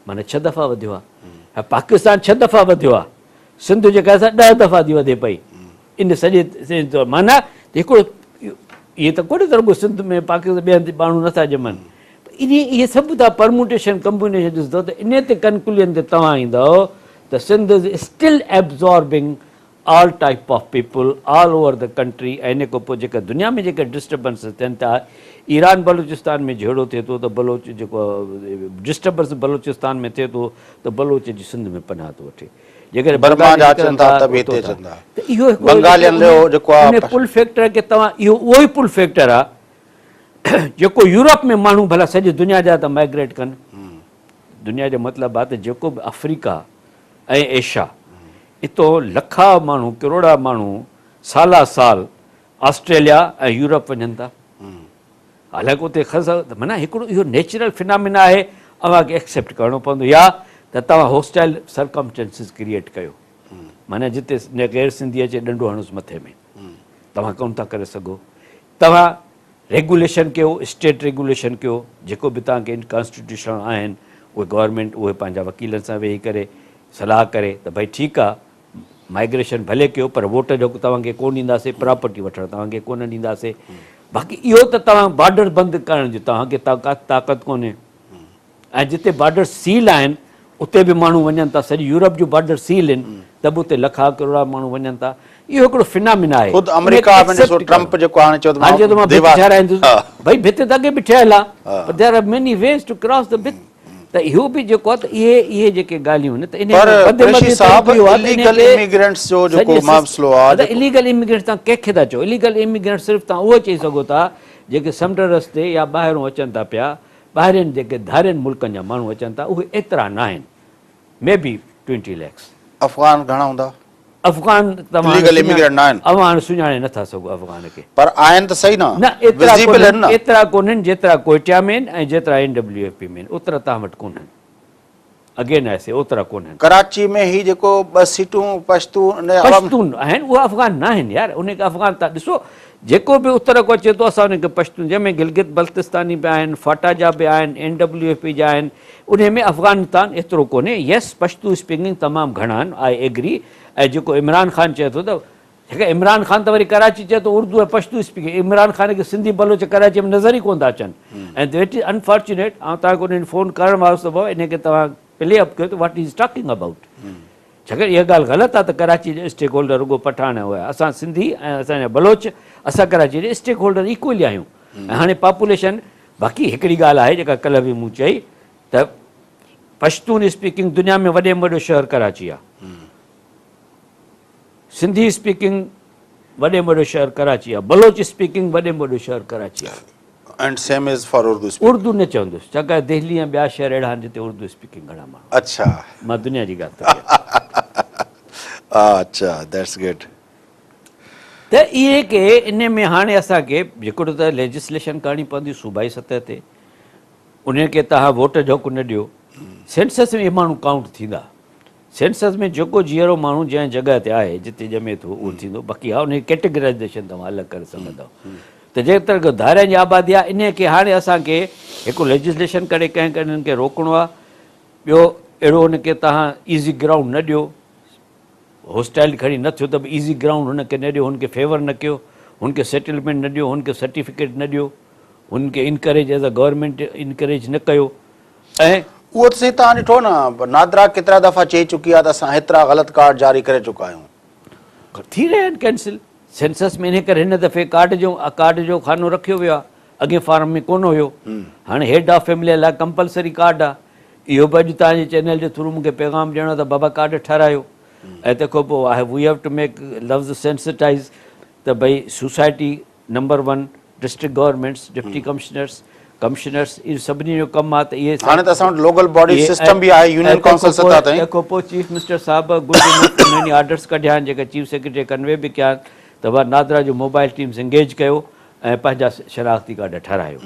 معنيٰ 6 دفعا وڌيو آهي. پاڪستان 6 دفعا وڌيو آهي سنڌ جيڪا آهي سا 10 دفعا ٿي وڌي پئي. ان سڄي دور معنيٰ ته هڪڙو اهي ته ڪونهي ته رڳو سنڌ ۾ پاڪستان ٻئي هنڌ ماڻهو نٿا ڄمن انهي اهي سڀ توهان پرموٽيشن ڪمبينيشن ڏسندو ته انهي تي ڪنڪلوزن تي توهان ايندؤ ته Sindh is still absorbing all type of people all over the country ۽ ان کان پوء جيڪا دنيا ۾ جيڪا ڊسٽربنسز ٿين ٿا ايران بلوچستان ۾ جهيڙو ٿئي ٿو ته بلوچ جيڪو ڊسٽربنس بلوچستان ۾ ٿئي ٿو ته بلوچ جي سنڌ ۾ پناهه ٿو وٺي جيڪڏهن برما بنگالي جا نڪرن اچن ٿا ٿا ته به اتو هتي ٿا اچن ٿا. ته اهو هڪڙو بنگالين جيڪو جو جيڪو آ ان پل فيڪٽر کي توهان اهو اهو ئي پل فيڪٽر آ جيڪو يورپ ۾ ماڻهو ڀلا سڄي دنيا جا ته مائگريٽ ڪن دنيا جو مطلب آ ته جيڪو به آفريڪا ۽ ايشيا اتو لکا ماڻهو ڪروڙا ماڻهو سالا سال آسٽريليا ۽ يورپ وڃن ٿا حالانڪه اتي خز معنيٰ هڪڙو اهو نيچرل فنامينا آهي اوهان کي ايڪسيپٽ ڪرڻو پوندو يا ته توهان هوسٽائل سرڪمسٽينسز ڪريئيٽ ڪيو معنيٰ جتي غير سنڌي اچي ڏنڊو هڻوس مٿي ۾ توهان ڪونه ٿا ڪري سگهو توهان ريگوليشن ڪيو اسٽيٽ ريگوليشن ڪيو جيڪو به توهان کي ڪانسٽيٽيوشنل آهن اهي گورنمينٽ اهي پنهنجا وڪيلن سان ويهي ڪري صلاح ڪري ته ڀئي ٺيڪ آهي مائگريشن ڀلي ڪيو پر ووٽ جو حق توهان کي ڪونه ڏينداسين، پراپرٽي وٺڻ توهان کي ڪونه ڏينداسين، باقي اهو ته توهان بارڊر بند ڪرڻ جي توهان کي طاقت ڪونهي ۽ جتي بارڊر سيل آهن اتي به ماڻهو وڃن ٿا، سڄي يورپ جون بارڊر سيل آهن ته به اتي لکها ڪروڙها ماڻهو وڃن ٿا، اهو هڪڙو فنامينا آهي. خود آمريڪا ۾ ڏسو ٽرمپ جيڪو هاڻي چيو ته مان ڀت ٺهرائيندس، ڀئي ڀت ته اڳي به ٺهيل آهي پر there are many ways to cross the ڀت. ته اهو به جيڪو آهي ته اهي اهي جيڪي ڳالهيون آهن ته انهي پر ۾ وڌ قريشي مٿي صاحب طريقو اهو آهي ته انهي اليگل کي اميگرنٽس جو جيڪو سڄي معاملو آهي ادا اليگل اميگرنٽس توهان ڪنهن کي ٿا چئو اليگل اميگرنٽ صرف توهان اهو چئي سگهو ٿا جيڪي سمنڊ رستي يا ٻاهرون اچن ٿا پيا ٻاهرين جيڪي ڌارين ملڪن جا ماڻهو اچن ٿا اهي ايترا ناهن مي بي ٽوئنٽي ليڪس. افغان گهڻا هوندا؟ افغان توهان اليگل اميگرنٽ ناهن. اوهان هاڻي سڃاڻي نٿا سگهو افغان کي. پر آهن ته صحيح نه. نه ايترا وزيبل آهن ڪونهن نه. ايترا ڪونهن جيترا ڪوئٽيا ۾ آهن ۽ جيترا اين ڊبليو ايف پي ۾ آهن اوترا توهان وٽ ڪونهن اگين I سي اوترا ڪونهن. ڪراچي ۾ هي جيڪو ٻه سيٽون پشتون پشتون آهن اهي افغان ناهن يار انهن کي افغان تان ڏسو جيڪو به اتر کان اچي ٿو اسان انهن کي پشتون جنهن ۾ گلگت بلتستاني به آهن فاٽا جا به آهن اين ڊبليو ايف پي جا آهن انهي ۾ افغانستان ايترو ڪونهي يس پشتو اسپيڪنگ تمام گهڻا آهن I agree ۽ جيڪو عمران خان چئي ٿو ته جيڪا عمران خان ته وري ڪراچي چئي ٿو اردو ۽ پشتو اسپيڪنگ عمران خان کي سنڌي بلوچ ڪراچي ۾ نظر ئي ڪونه ٿا اچن ۽ that is unfortunate آئون توهان کي انهن فون ڪرڻ وارو هوس ته بابا انهي کي توهان پلي اپ ڪيو ته what is talking about ڇاڪاڻ اها ڳالهه غلط آهي ته ڪراچي جا اسٽيڪ هولڊر رڳو پٺاڻ هيا اسان سنڌي ۽ اسان جا بلوچ اسان ڪراچي جا اسٽيڪ هولڊر ايڪولي آهيون ۽ هاڻي پاپوليشن باقي هڪڙي ڳالهه آهي جيڪا ڪلهه به مون چئي ته پشتون اسپيڪنگ دنيا ۾ وڏي ۾ وڏو شهر ڪراچي آهي سنڌي اسپيڪنگ وڏي ۾ وڏو شهر ڪراچي آهي بلوچ اسپيڪنگ وڏي ۾ وڏو شهر ڪراچي آهي. And same is for Urdu speaking. Urdu نه چوندس ڇاڪاڻ دهلي ۽ ٻيا شهر اهڙا آهن جتي اردو اسپيڪنگ گهڻا ماڻهو آهن. اڇا. مان دنيا جي ڳالهه ٿو ڪيان. اڇا that's good. ته اهي ڪي ان ۾ هاڻي اسان کي هڪڙو ته ليجسليشن ڪرڻي پوندي صوبائي سطح تي انهن کي توهان ووٽ جو حق نه ڏيو سينسس ۾ اهي ماڻهو ڪائونٽ ٿيندا سينسس ۾ جيڪو جيئرو ماڻهو جنهن جڳهه تي آهي جتي ڄمي ٿو اهو ٿيندو باقي ها ان جي ڪيٽيگرائيزيشن توهان الڳ ڪري سگهندؤ ته جيتري ڌارين جي آبادي آهي انهي کي هاڻي اسان کي هڪ ليجسليشن ڪري ڪنهن ڪنهن انهن کي روڪڻو آهي ٻيو اهڙو ان کي توهان ايزي گرائونڊ نه ڏيو هوسٽائل کڻي نه ٿيو ته به ايزي گرائونڊ هن کي نه ڏيو، هن کي فيور نه ڪيو، هن کي سيٽلمينٽ نه ڏيو، هن کي سرٽيفڪيٽ نه ڏيو، هن کي encourage as a government encourage نه ڪيو ۽. اهو ته سائين توهان ڏٺو نه نادرا ڪيترا دفعا چئي چڪي آهي ته اسان هيترا غلط ڪارڊ جاري ڪري چڪا آهيون. ٿي رهيا آهن ڪينسل. سينسس ۾ انهي ڪري هن دفعي ڪارڊ جو ڪارڊ جو خانو رکيو ويو آهي اڳين فارم ۾ ڪونه هيو هاڻي هيڊ آف فيملي لاء ڪمپلسري ڪارڊ آهي اهو به اڄ توهان جي چينل جي ٿرو مونکي پيغام ڏيڻو ته بابا ڪارڊ ٺهرايو ۽ تنهن کان پوء آهي we have to make لفظ سينسٽائز ته ڀئي society number one district governments deputy commissioners commissioners اهو سڀني جو ڪم آهي ته اهي هاڻي ته اسان وٽ لوڪل باڊي سسٽم به آهي يونين ڪائونسل سطح تائين. تنهن کان پوء چيف منسٽر صاحب گڊ انف انهن آرڊرس ڪڍيا آهن جيڪا چيف سيڪريٽري ڪنوي به ڪيا آهن ته بابا نادرا جو موبائل ٽيمز انگيج ڪيو ۽ پنهنجا شناختي ڪارڊ ٺهرايو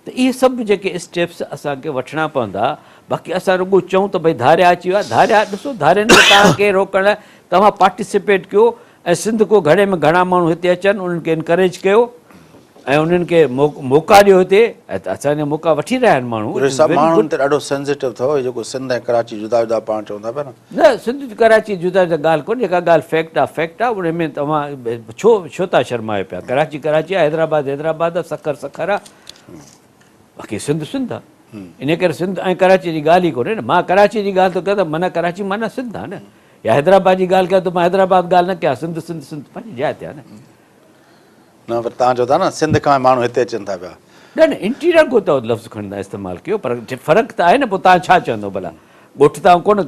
ته اهي سڀ جيڪي اسٽيپس اسان کي وٺڻا پوندا باقي اسان رڳو چئون ته ڀئي ڌاريا اچي ويا ڌاريا ڏسو ڌارين کي توهان کي روڪڻ لاء توهان پارٽيسپيٽ ڪيو ۽ سنڌ ڪو گهڻي ۾ گهڻا ماڻهو هتي اچن انهن کي انڪريج ڪيو ۽ انهن کي موقعا ڏيو هتي ۽ اسان جا موقعا وٺي رهيا آهن ماڻهو. قريشي صاحب ماڻهن تي ڏاڍو سينسيٽو اٿو هي جيڪو سنڌ ۽ ڪراچي جدا جدا پاڻ چون ٿا پيا نه. نه سنڌ ڪراچي جدا جدا ڳالهه ڪونهي جيڪا ڳالهه فيڪٽ آ فيڪٽ آ ان ۾ توهان ڇو ڇو ٿا شرمايو پيا ڪراچي ڪراچي آ حيدرآباد حيدرآباد آ سکر سکر آ باقي سنڌ سنڌ آ انهي ڪري سنڌ ۽ ڪراچي جي ڳالهه ئي ڪونهي نه مان ڪراچي جي ڳالهه ٿو ڪيان ته معنيٰ ڪراچي معنيٰ سنڌ آ نه يا حيدرآباد جي ڳالهه ڪيان ته مان حيدرآباد ڳالهه نه ڪيان سنڌ سنڌ سنڌ پنهنجي جاء تي آهي نه. نه پر توهان چئو ٿا نه سنڌ کان ماڻهو هتي اچن ٿا پيا. نه نه انٽيريئر ڪو ته لفظ کڻي توهان استعمال ڪيو پر فرق ته آهي نه پوء توهان ڇا چوندو ڀلا ڳوٺ ته آئون ڪونه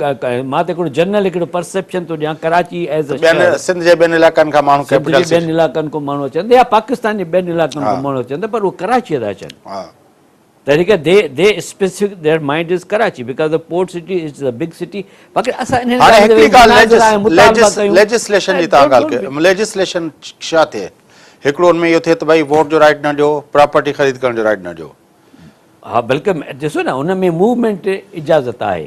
مان ته هڪڙو جنرل هڪڙو پرسيپشن ٿو ڏيان ڪراچي ايز ا شهر سنڌ جي ٻين علائقن کان ماڻهو ڪيپيٽل سنڌ جي ٻين علائقن کان ماڻهو اچن ٿا يا پاڪستان جي ٻين علائقن کان ماڻهو اچن ٿا پر اهي ڪراچيء ٿا اچن. تنهن ڪري they they specific their mind is Karachi because the port city is the big city باقي اسان انهن هاڻي هڪڙي ڳالهه ليجسليشن جي توهان ڳالهه ڪئي ليجسليشن ڇا ٿئي هڪڙو ان ۾ اهو ٿئي ته ڀائي ووٽ جو رائيٽ نه ڏيو پراپرٽي خريد ڪرڻ جو رائيٽ نه ڏيو. ها بلڪه ڏسو نه ان ۾ موومينٽ اجازت آهي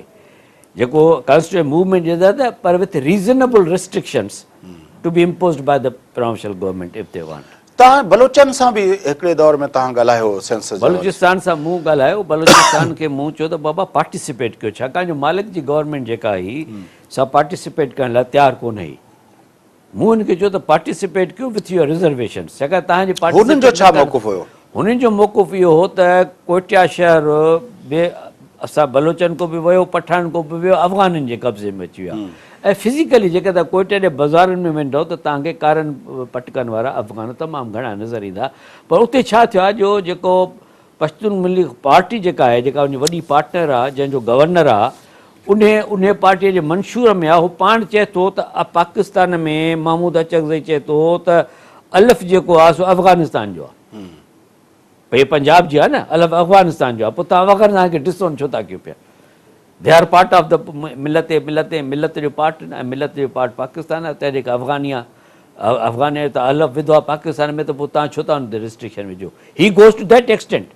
جيڪو ڪانسٽيٽيوشن موومينٽ جي اجازت پر with reasonable restrictions to be imposed by the provincial government if they want. توهان بلوچن سان به هڪڙي دور ۾ توهان ڳالهايو هو سينسس جي حوالي سان. بلوچستان سان مون ڳالهايو، بلوچستان کي مون چيو ته بابا پارٽيسپيٽ ڪيو ڇاڪاڻ جو مالڪ جي گورنمينٽ جيڪا هئي سا پارٽيسپيٽ ڪرڻ لاء تيار ڪونه هئي. مون هن کي چيو ته پارٽيسپيٽ ڪيو وٿ your reservations ڇاڪاڻ توهان جي پارٽيسپيٽ هنن جو ڇا موقف هيو؟ هنن جو موقف اهو هو ته ڪوئٽيا شهر به اسان بلوچن کو به ويو، پٺاڻن کو به ويو، افغانن جي قبضي ۾ اچي ويا ۽ فزيڪلي جيڪڏهن توهان ڪوئٽيا جي بازارن ۾ ويندؤ ته توهان کي ڪارن پٽڪن وارا افغان تمام گهڻا نظر ايندا پر اتي ڇا ٿيو آهي جو جيڪو پشتون ملي پارٽي جيڪا آهي جيڪا ان جي وڏي پارٽنر آهي جنهن جو گورنر آهي انهي انهي پارٽي جي منشور ۾ آهي هو پاڻ چئي ٿو ته پاڪستان ۾ محمود اچڪزئي چئي ٿو ته الف جيڪو آهي سو افغانستان جو آهي. ڀئي پنجاب جي آهي نه الف افغانستان جو آهي پوء توهان افغانستان کي ڊس اون ڇو ٿا ڪيو پيا they are part of the ملت ملت ملت جو پارٽ ۽ ملت جو پارٽ پاڪستان آهي تنهن جيڪا افغاني آهي افغاني ته الف وڌو آهي پاڪستان ۾ ته پوء توهان ڇو ٿا ان تي ريسٽرڪشن وجهو هي گوز ٽو that extent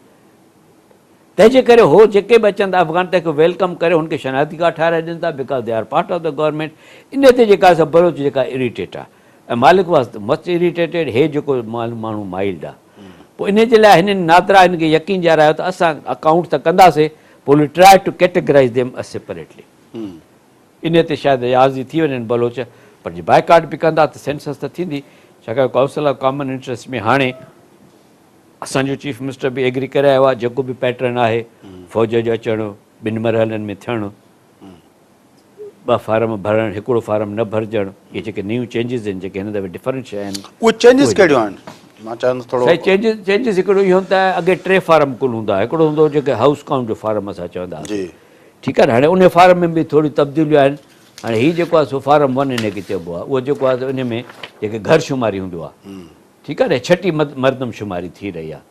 تنهن جي ڪري هو جيڪي به اچن ٿا افغان تنهن کي welcome ڪري هن کي شناختي ڪارڊ ٺاهرائي ڏين ٿا because they are part of the government ان تي جيڪا سا بلوچ جيڪا اريٽيٽ آهي ۽ مالڪ واز مچ اريٽيٽيڊ هي جيڪو ماڻهو مائلڊ آ پوء انهي جي لاء هنن نادرا هن کي يقين ڏيارايو ته اسان اڪائونٽ ته ڪنداسي پوء we try to categorize them separately انهي تي شايد راضي ٿي وڃن بلوچ پر جي بائيڪاٽ به ڪندا ته سينسس ته ٿيندي ڇاڪاڻ ڪائونسل آف ڪامن انٽريسٽ ۾ هاڻي اسان جو چيف منسٽر به ايگري ڪري آيو آ جيڪو به پيٽرن آهي فوج جو اچڻ ٻن مرحلن ۾ ٿيڻ ٻه فارم ڀرڻ، هڪڙو فارم نه ڀرجڻ، اهي جيڪي نيون چينجز آهن جيڪي هن دفعي ڊفرنٽ شيء آهن. اهي چينجز ڪهڙيون آهن؟ مان چاهيان ٿو ٿورو. سائين چينجز چينجز هڪڙو اهو ته اڳي ٽي فارم ڪل هوندا هئا هڪڙو هوندو هو جيڪي هائوس ڪائونٽ جو فارم اسان چوندا هئاسين ٺيڪ آهي نه هاڻي ان فارم ۾ به ٿوريون تبديليون آهن هاڻي هي جيڪو آهي سو فارم ون ان کي چئبو آهي اهو جيڪو آهي سو ان ۾ جيڪي گهر شماري هوندو آهي ٺيڪ آهي نه ڇٽي مردم شماري ٿي رهي آهي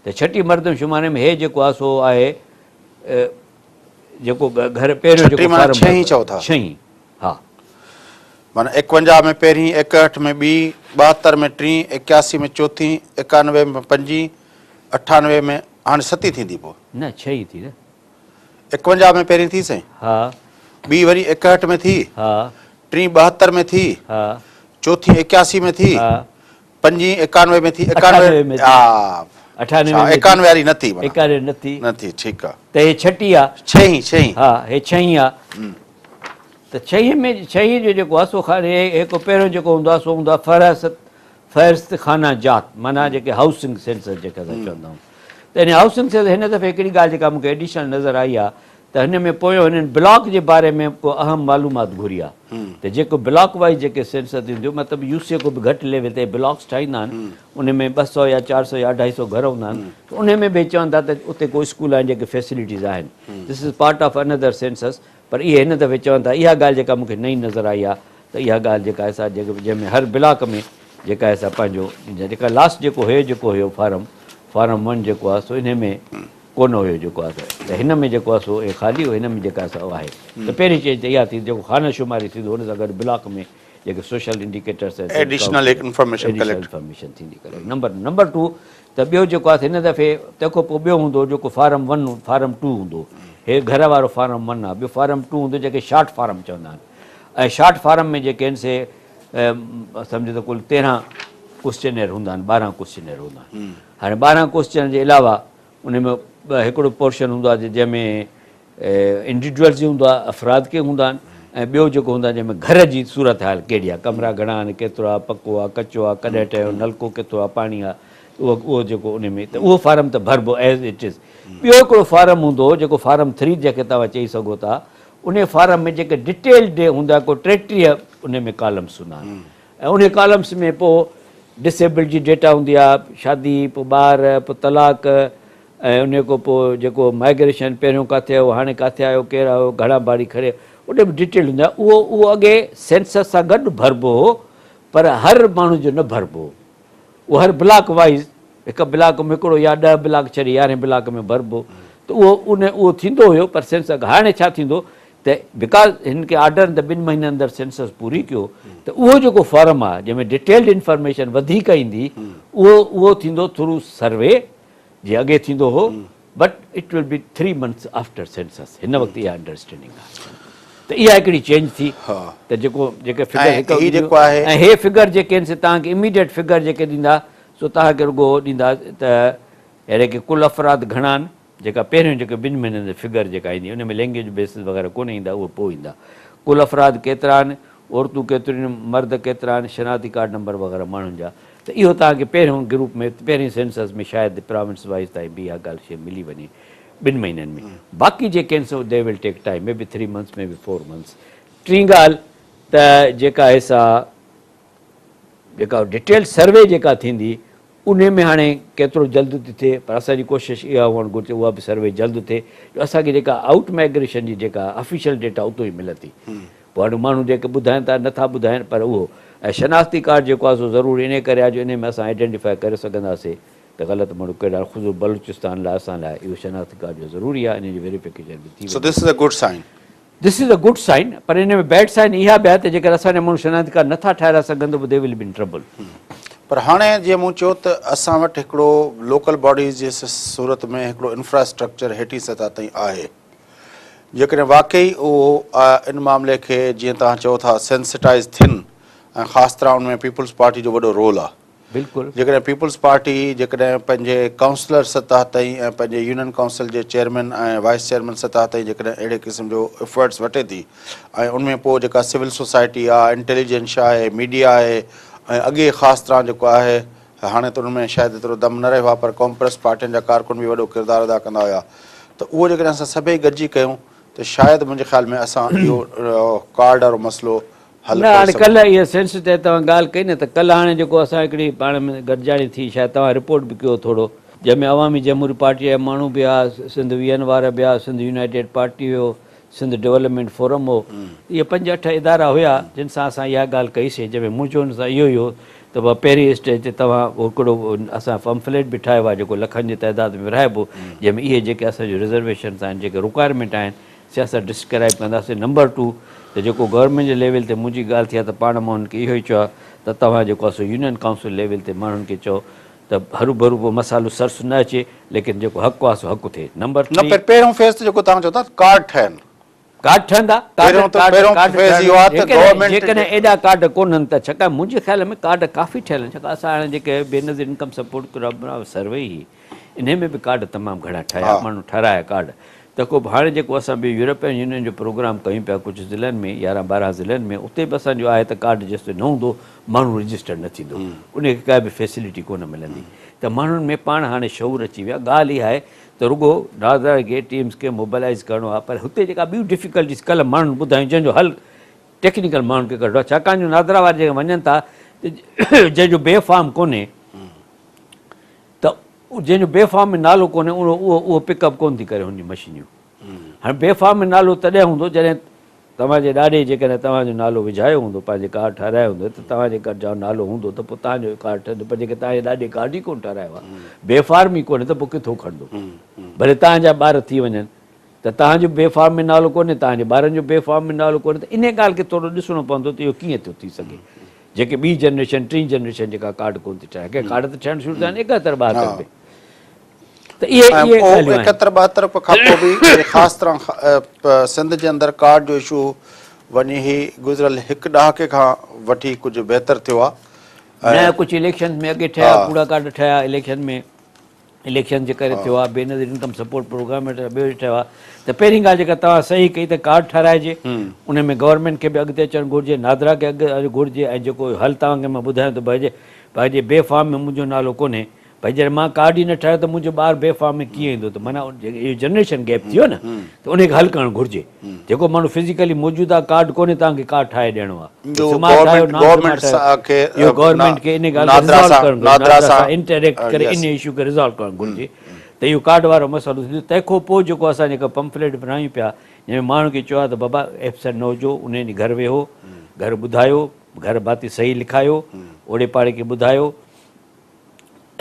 ته ڇٽي مردم شماري ۾ هي جيڪو آهي سو آهي جيڪو گهر پهريون جيڪو فارم ڇهين چئو ٿا. ڇهين ها. معنيٰ 51 ۾ پهرين، 61 ۾ ٻي، 72 ۾ ٽين، 81 ۾ چوٿين، 91 ۾ پنجين، 98 ۾ هاڻي ستين ٿيندي پوء. نه ڇهين ٿي نه. 51 ۾ پهرين ٿي سائين. ها. ٻي وري 61 ۾ ٿي. ها. ٽين 72 ۾ ٿي. ها. چوٿين 81 ۾ ٿي. ها. پنجين 91 ۾ ٿي 91 ۾ ٿي ها 98 ۾ 91 واري نه ٿي 91 نه ٿي نه ٿي ٺيڪ آ ته هي ڇٽي آ ڇهين ڇهين ها هي ڇهين آ ته ڇهين ۾ ڇهين جو جيڪو آ سو هي هڪ پهريون جيڪو هوندو آ سو هوندو آ فهرست فهرست خانه جات معنيٰ جيڪي هائوسنگ سينسس جيڪي اسان چوندا آهيون ته ان هائوسنگ سينسس هن دفعي هڪڙي ڳالهه جيڪا مونکي ايڊيشنل نظر آئي آ ته هن ۾ پويون هنن بلاڪ جي باري ۾ ڪو اهم معلومات گهري آ ته جيڪو بلاڪ وائيز جيڪي سينسس ٿينديون مطلب يو سي کان به گهٽ ليول تي بلاڪس ٺاهيندا آهن ان ۾ 200 يا 400 يا 250 گهر هوندا آهن ته انهي ۾ به چون ٿا ته اتي ڪو اسڪول آهن جيڪي فيسلٽيز آهن this is part of another census پر اهي هن دفعي چون ٿا اها ڳالهه جيڪا مون کي نئين نظر آئي آ ته اها ڳالهه جيڪا آهي سا جنهن ۾ هر بلاڪ ۾ جيڪا آهي سا پنهنجو جيڪا لاسٽ جيڪو هيو جيڪو هيو فارم فارم ون جيڪو آ سو انهي ۾ ڪونه هيو جيڪو آهي ته هن ۾ جيڪو آهي سو اي خالي هو هن ۾ جيڪا آهي سا آهي ته پهرين چيز ته اها ٿي جيڪو خانه شماري ٿيندو ان سان گڏ بلاڪ ۾ جيڪي سوشل انڊيڪيٽرس ۽ ايڊيشنل هڪ انفارميشن ڪليڪٽ انفارميشن ٿيندي ڪليڪٽ نمبر نمبر ٽو ته ٻيو جيڪو آهي هن دفعي تنهن کان پوء ٻيو هوندو جيڪو فارم ون فارم ٽو هوندو هي گهر وارو فارم ون آهي ٻيو فارم ٽو هوندو جيڪي شارٽ فارم چوندا آهن ۽ شارٽ فارم ۾ جيڪي آهن سي سمجهو ته ڪل 13 ڪوسچنيئر هوندا آهن 12 ڪوسچنيئر هوندا آهن هاڻي 12 ڪوسچن جي علاوه ان ۾ هڪڙو پورشن هوندو آهي جنهن ۾ انڊيوڊيولز جي هوندو آهي افراد ڪي هوندا آهن ۽ ٻيو جيڪو هوندو آهي جنهن ۾ گهر جي صورت حال ڪهڙي آهي ڪمرا گهڻا آهن ڪيترو آهي پڪو آهي ڪچو آهي ڪڏهن ٺهيو نلڪو ڪيترو آهي پاڻي آهي اهو اهو جيڪو ان ۾ ته اهو فارم ته ڀربو ايز it از ٻيو هڪڙو فارم هوندو هو جيڪو فارم ٿري جنهن کي توهان چئي سگهو ٿا ان فارم ۾ جيڪي ڊٽيلڊ هوندا ڪو 33 ان ۾ ڪالمس هوندا آهن ۽ انهي ڪالمس ۾ پوء ڊس ايبلڊ جي ڊيٽا هوندي آ، شادي، پوء ٻار، پوء طلاق ۽ انهي کان پوء جيڪو مائگريشن پهريون ڪاٿي آيو هاڻي ڪاٿي آيو ڪير آيو گهڻا ڀاڙي کڻي ان ۾ ڊيٽيل هوندي آ اهو اهو اڳي سينسس سان گڏ ڀربو هو پر هر ماڻهو جو نه ڀربو هو اهو هر بلاڪ وائيز هڪ بلاڪ ۾ هڪڙو يا ڏهه بلاڪ ڇڏي يارهين بلاڪ ۾ ڀربو ته اهو ان اهو ٿيندو هيو پر سينسس هاڻي ڇا ٿيندو ته because هن کي آرڊر آهن ته ٻن مهينن اندر سينسس پوري ڪيو ته اهو جيڪو فارم آهي جنهن ۾ ڊيٽيلڊ انفارميشن وڌيڪ ايندي اهو اهو ٿيندو ٿرو سروي جي اڳي ٿيندو هو but it will be 3 months after census هن وقت اها انڊرسٽينڊنگ آهي ته اها هڪڙي چينج ٿي ته جيڪو جيڪي فگر هڪ ۽ هي فگر جيڪي آهن سي توهان کي اميڊيٽ فگر جيڪي ڏيندا سو توهان کي رڳو ڏيندا ته يعني ڪي ڪل افراد گهڻا آهن جيڪا پهريون جيڪي ٻن مهينن جي فگر جيڪا ايندي ان ۾ لينگيج بيسز وغيره ڪونه ايندا اهي پوء ايندا ڪل افراد ڪيترا آهن عورتون ڪيتريون آهن مرد ڪيترا آهن شناختي ڪارڊ نمبر وغيره ماڻهن جا ته اهو توهان کي پهريون گروپ ۾ پهرين سينسس ۾ شايد پراونس وائيز تائين به اها ڳالهه شيء ملي وڃي ٻن مهينن ۾ باقي جيڪي آهن سو they will take time maybe 3 months maybe 4 months ٽين ڳالهه ته جيڪا آهي سا جيڪا ڊيٽيل سروي جيڪا ٿيندي انهي ۾ هاڻي ڪيترو جلد ٿي ٿئي پر اسان جي ڪوشش اها هئڻ گهرجي اها به سروي جلد ٿئي جو اسان کي جيڪا آئوٽ مائگريشن جي جيڪا آفيشل ڊيٽا اتو ئي ملندي پوء هاڻي ماڻهو جيڪي ٻڌائين ٿا نٿا ٻڌائين پر اهو ۽ شناختي ڪارڊ جيڪو آهي سو ضرور انهي ڪري آهي جو انهي ۾ اسان آئيڊينٽيفائي ڪري سگهنداسي ته غلط ماڻهو ڪهڙا آهن خصوص بلوچستان لاء اسان لاء اهو شناختي ڪارڊ جو ضروري آهي انهي جي ويريفڪيشن به ٿي سو this is a good sign. This is a good sign پر ان ۾ بيڊ سائن اها به آهي ته جيڪر اسان جا ماڻهو شناختي ڪارڊ نٿا ٺاهرائي سگهن ته پوء they will be in trouble. پر هاڻي جيئن مون چيو ته اسان وٽ هڪڙو لوڪل باڊيز جي صورت ۾ هڪڙو انفراسٽرڪچر هيٺين سطح تائين آهي جيڪڏهن واقعي اهو ان معاملي کي جيئن توهان چئو ٿا سينسٽائز ٿين ۽ خاص طرح ان ۾ پيپلز پارٽي جو وڏو رول آهي بلڪل. جيڪڏهن پيپلز پارٽي جيڪڏهن پنهنجي ڪائونسلر سطح تائين ۽ پنهنجي يونين ڪائونسل جي چيئرمين ۽ وائيس چيئرمين سطح تائين جيڪڏهن اهڙي قسم جو افرٽس وٺي ٿي ۽ ان ۾ پوء جيڪا سول سوسائٽي آهي انٽيليجنش آهي ميڊيا آهي ۽ اڳي خاص طرح جيڪو آهي هاڻي ته ان ۾ شايد ايترو دم نه رهيو آهي پر قومپرست پارٽين جا ڪارڪن به وڏو ڪردار ادا ڪندا هيا ته اهو جيڪڏهن اسان سڀئي گڏجي ڪيون ته شايد منهنجي خيال ۾ اسان اهو ڪارڊ وارو مسئلو حل نه ڪري هاڻي سگهون. ڪلهه اها سينس تي توهان ڳالهه ڪئي نه ته ڪلهه هاڻي جيڪو اسان هڪڙي پاڻ ۾ گڏجاڻي ٿي شايد توهان رپورٽ به ڪيو ٿورو جنهن ۾ عوامي جمهوري پارٽي جا ماڻهو به هئا سنڌ ويهن وارا به هئا سنڌ يونائيٽيڊ پارٽي هيو سنڌ ڊولپمينٽ فورم هو اهي پنج اٺ ادارا هيا جن سان اسان اها ڳالهه ڪئي سين جنهن ۾ منهنجو ان سان اهو ئي هو ته بابا پهرين اسٽيج تي توهان هڪڙو اسان پمفليٽ به ٺاهيو آهي جيڪو لکن جي تعداد ۾ ورهائبو جنهن ۾ اهي جيڪي اسان جون رزرويشنس آهن جيڪي رڪوائرمينٽ آهن سي اسان ڊسڪرائيب ڪنداسين نمبر ٽو ته جيڪو گورنمينٽ جي ليول تي منهنجي ڳالهه ٿي آهي ته پاڻ مان انهن کي اهو ئي چيو آهي ته توهان جيڪو آهي سو يونين ڪائونسل ليول تي ماڻهن کي چئو ته هروڀرو پوء مسئلو سرس نه اچي ليڪن جيڪو حق آهي سو حق ٿئي نمبر نه ٿري پر پهريون فيز ته جيڪو توهان چئو ٿا ڪارڊ ٺهن. ڪارڊ ٺهندا ڪارڊ پهريون ته ڪارڊ پهريون ڪارڊ فيز ٺهن اهو آهي ته گورنمينٽ جيڪڏهن ايڏا ڪارڊ ڪونهن ته ڇاڪاڻ منهنجي خيال ۾ ڪارڊ ڪافي ٺهيل آهن ڇاڪاڻ اسان هاڻي جيڪي بينظير انڪم سپورٽ سروي هئي انهي ۾ به ڪارڊ تمام گهڻا ٺاهيا ماڻهن ٺهرايا ڪارڊ ته ڪو به هاڻي جيڪو اسان به يورپين يونين جو پروگرام ڪيون پيا ڪجهه ضلعن ۾ 11 12 ضلعن ۾ اتي به اسان جو آهي ته ڪارڊ جيستائين نه هوندو ماڻهو رجسٽر نه ٿيندو انهي کي ڪا به فيسلٽي ڪونه ملندي. ته ماڻهن ۾ پاڻ هاڻي شعور اچي ويو آهي. ڳالهه اها آهي ته رڳو نادرا کي ٽيمز کي موبلائيز ڪرڻو آهي پر هتي جيڪا ٻيون ڊفيڪلٽيز ڪلهه ماڻهن ٻڌايون جنهن جو حل ٽيڪنيڪل ماڻهن کي ڪڍڻو آهي ڇاڪاڻ جو نادرا وارا جيڪي وڃن ٿا ته جنهن جو بي فارم ڪونهي ته جنهن جو بي فارم ۾ نالو ڪونهي اهو اهو پڪ اپ ڪونه ٿي ڪري هن جون مشينيون. هاڻي بي فارم ۾ نالو تڏهن هوندو جڏهن توهان جي ڏاڏي جيڪڏهن توهان جو نالو وجهايو هوندو پنهنجي ڪارڊ ٺهرايو هوندو ته توهان جي ڪارڊ جو نالو هوندو ته پوء توهان جو ڪارڊ ٺهندو پر جيڪڏهن توهان جي ڏاڏي ڪارڊ ئي ڪونه ٺهرايو آهي بي فارم ئي ڪونهي ته پوء ڪٿو کڻندو ڀلي توهان جا ٻار ٿي وڃن ته توهان جو بي فارم ۾ نالو ڪونهي توهان جي ٻارن جو بي فارم ۾ نالو ڪونهي ته انهي ڳالهه کي ٿورو ڏسڻو پوندو ته اهو ڪيئن ٿو ٿي سگهي جيڪي ٻي جنريشن ٽين جنريشن جيڪا ڪارڊ ڪونه ٿي ٺاهي ڪي ڪارڊ ته ٺهڻ شروع ٿيا آهن 71 72 ۾ ته اهي اهي ڳالهيون آهن. 71 72 کان پوء به خاص طرح سنڌ جي اندر ڪارڊ جو اشو وڃي هي گذريل هڪ ڏهاڪي کان وٺي ڪجهه بهتر ٿيو آهي. نه ڪجهه اليڪشن ۾ اڳي ٺهيا ڪوڙا ڪارڊ ٺهيا اليڪشن ۾ اليڪشن جي ڪري ٿيو آهي بينظير انڪم سپورٽ پروگرام ۾ ٻيو ٺهيو آهي ته پهرين ڳالهه جيڪا توهان صحيح ڪئي ته ڪارڊ ٺهرائجي ان ۾ گورنمينٽ کي به اڳتي اچڻ گهرجي نادرا کي اڳ گهرجي ۽ جيڪو حل توهان کي مان ٻڌايان ٿو ڀائي جي بي فارم ۾ منهنجو نالو ڪونهي ڀائي جڏهن مان ڪارڊ ئي نه ٺاهيو ته منهنجو ٻار بي فارم ۾ ڪيئن ايندو ته معنيٰ اهو جنريشن گيپ ٿي ويو نه ته ان کي حل ڪرڻ گهرجي جيڪو ماڻهو فزيڪلي موجود آهي ڪارڊ ڪونهي توهان کي ڪارڊ ٺاهي ڏيڻو آهي سمارٽ ٺاهيو نان سمارٽ ٺاهيو اهو گورنمينٽ کي ان ڳالهه کي ريزالو ڪرڻ گهرجي نادرا سان انٽريڪٽ ڪري ان اشو کي ريزالو ڪرڻ گهرجي ته اهو ڪارڊ وارو مسئلو ٿيندو تنهن کان پوء جيڪو اسان جيڪا پمفليٽ بڻايون پيا جنهن ۾ ماڻهن کي چيو آهي ته بابا ايبسنٽ نه هجو ان ڏينهن گهر ويهو گهر ٻڌايو گهر ڀاتي صحيح لکايو اوڙي پاڙي کي ٻڌايو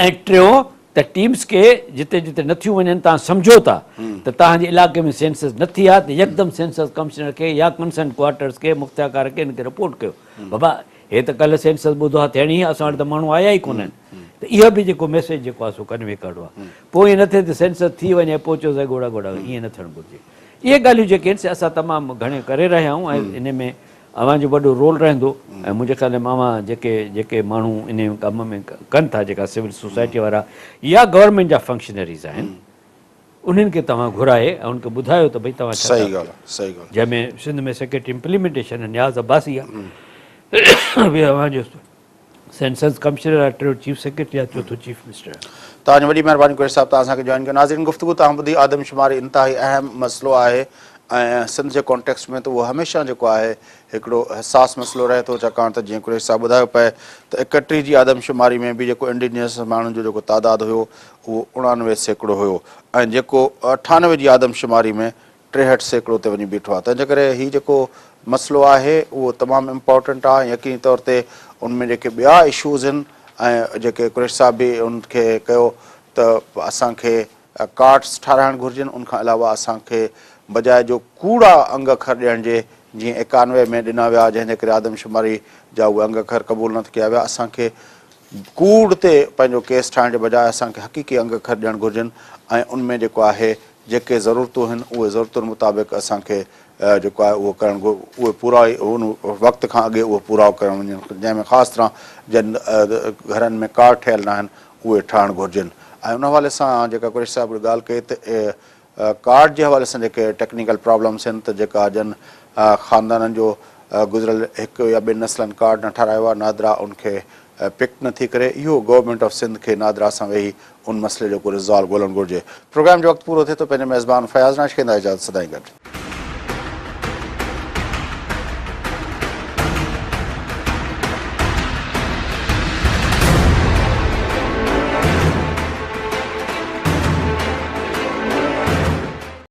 ۽ ٽيون ته ٽيمز کي جتي جتي نه ٿيون وڃن توهان سمجهو ٿا ته توهان جي علائقي ۾ سينسس نه ٿي آهي ته يڪدم سينسس ڪمشنر کي يا ڪنسرن ڪوارٽرز کي مختيارڪار کي ان کي رپورٽ ڪيو بابا هي ته ڪلهه سينسس ٻڌو آهي ٿيڻي اسان وٽ ته ماڻهو آيا ئي ڪونهن ته اهو به جيڪو ميسيج جيڪو آهي سو ڪنوي ڪرڻو آهي پوء ائين نه ٿئي ته سينسس ٿي وڃي پوء چئو سائين گهوڙا گهوڙا ائين نه ٿيڻ گهرجي اهي ڳالهيون جيڪي آهن سي اسان تمام گهڻي ڪري رهيا آهيون ۽ ان ۾ اوهان جو وڏو رول رهندو ۽ منهنجي خيال ۾ اوهان جيڪي جيڪي ماڻهو انهي ڪم ۾ ڪن ٿا جيڪا سول سوسائٽي وارا يا گورنمينٽ جا فنڪشنريز آهن انهن کي توهان گهرائي ۽ انهن کي ٻڌايو ته ڀئي توهان ڇا ٿا ڪيو جنهن ۾ سنڌ ۾ سيڪريٽري امپليمينٽيشن نياز عباسي آهي ٻيو اوهان جو سينسز ڪمشنر آهي ٽيون چيف سيڪريٽري آهي چوٿون چيف منسٽر آهي. توهان جي وڏي مهرباني قريشي صاحب توهان اسان کي جوائن ڪيو ناظرين گفتگو توهان ٻڌي آدمشماري انتهائي اهم مسئلو آهي ۽ سنڌ جي ڪانٽيڪسٽ ۾ ته اهو هميشه جيڪو آهي هڪڙو حساس مسئلو رهي ٿو ڇاڪاڻ ته جيئن قريشي صاحب ٻڌايو پئي ته 31 جي آدمشماري ۾ به جيڪو انڊيجنس ماڻهن جو جيڪو تعداد هيو اهو 89% هيو ۽ جيڪو 98 جي آدمشماري ۾ 63% تي وڃي بيٺو آهي تنهن جي ڪري هي جيڪو مسئلو آهي اهو تمام امپارٽنٽ آهي ۽ يقيني طور تي ان ۾ جيڪي ٻيا اشوز آهن ۽ جيڪي قريشي صاحب به ان کي ڪيو ته اسان کي ڪارڊس ٺاراهڻ گهرجن ان کان علاوه اسان کي بجاء جو ڪوڙا انگ اکر ڏيڻ جي جيئن 91 ۾ ڏنا ويا جنهن جي ڪري آدمشماري جا اهي انگ اکر قبول نه ڪيا ويا اسان کي ڪوڙ تي پنهنجو ڪيس ٺاهڻ جي بجاء اسان کي حقيقي انگ اکر ڏيڻ گهرجن ۽ ان ۾ جيڪو آهي جيڪي ضرورتون هن اهي ضرورتن مطابق اسان کي جيڪو آهي اهو ڪرڻ اهي پورا ان وقت کان اڳي اهو پورائو ڪرڻ وڃن جنهن ۾ خاص طرح جن گهرن ۾ ڪارڊ ٺهيل ناهن اهي ٺاهڻ گهرجن ۽ ان حوالي سان جيڪا قريشي صاحب ڳالهه ڪئي ته ڪارڊ جي حوالي سان جيڪي ٽيڪنيڪل پرابلمس آهن ته جيڪا جن خاندانن جو گذريل هڪ يا ٻن نسلن ڪارڊ نه ٺارايو آهي نادرا ان کي پڪ نه ٿي ڪري اهو گورنمينٽ آف سنڌ کي نادرا سان ويهي ان مسئلي جو ڪو ريزالو ڳولڻ گهرجي. پروگرام جو وقت پورو ٿئي ٿو پنهنجي ميزبان فياض ناش کي ايندا اجازت سدائين گڏ.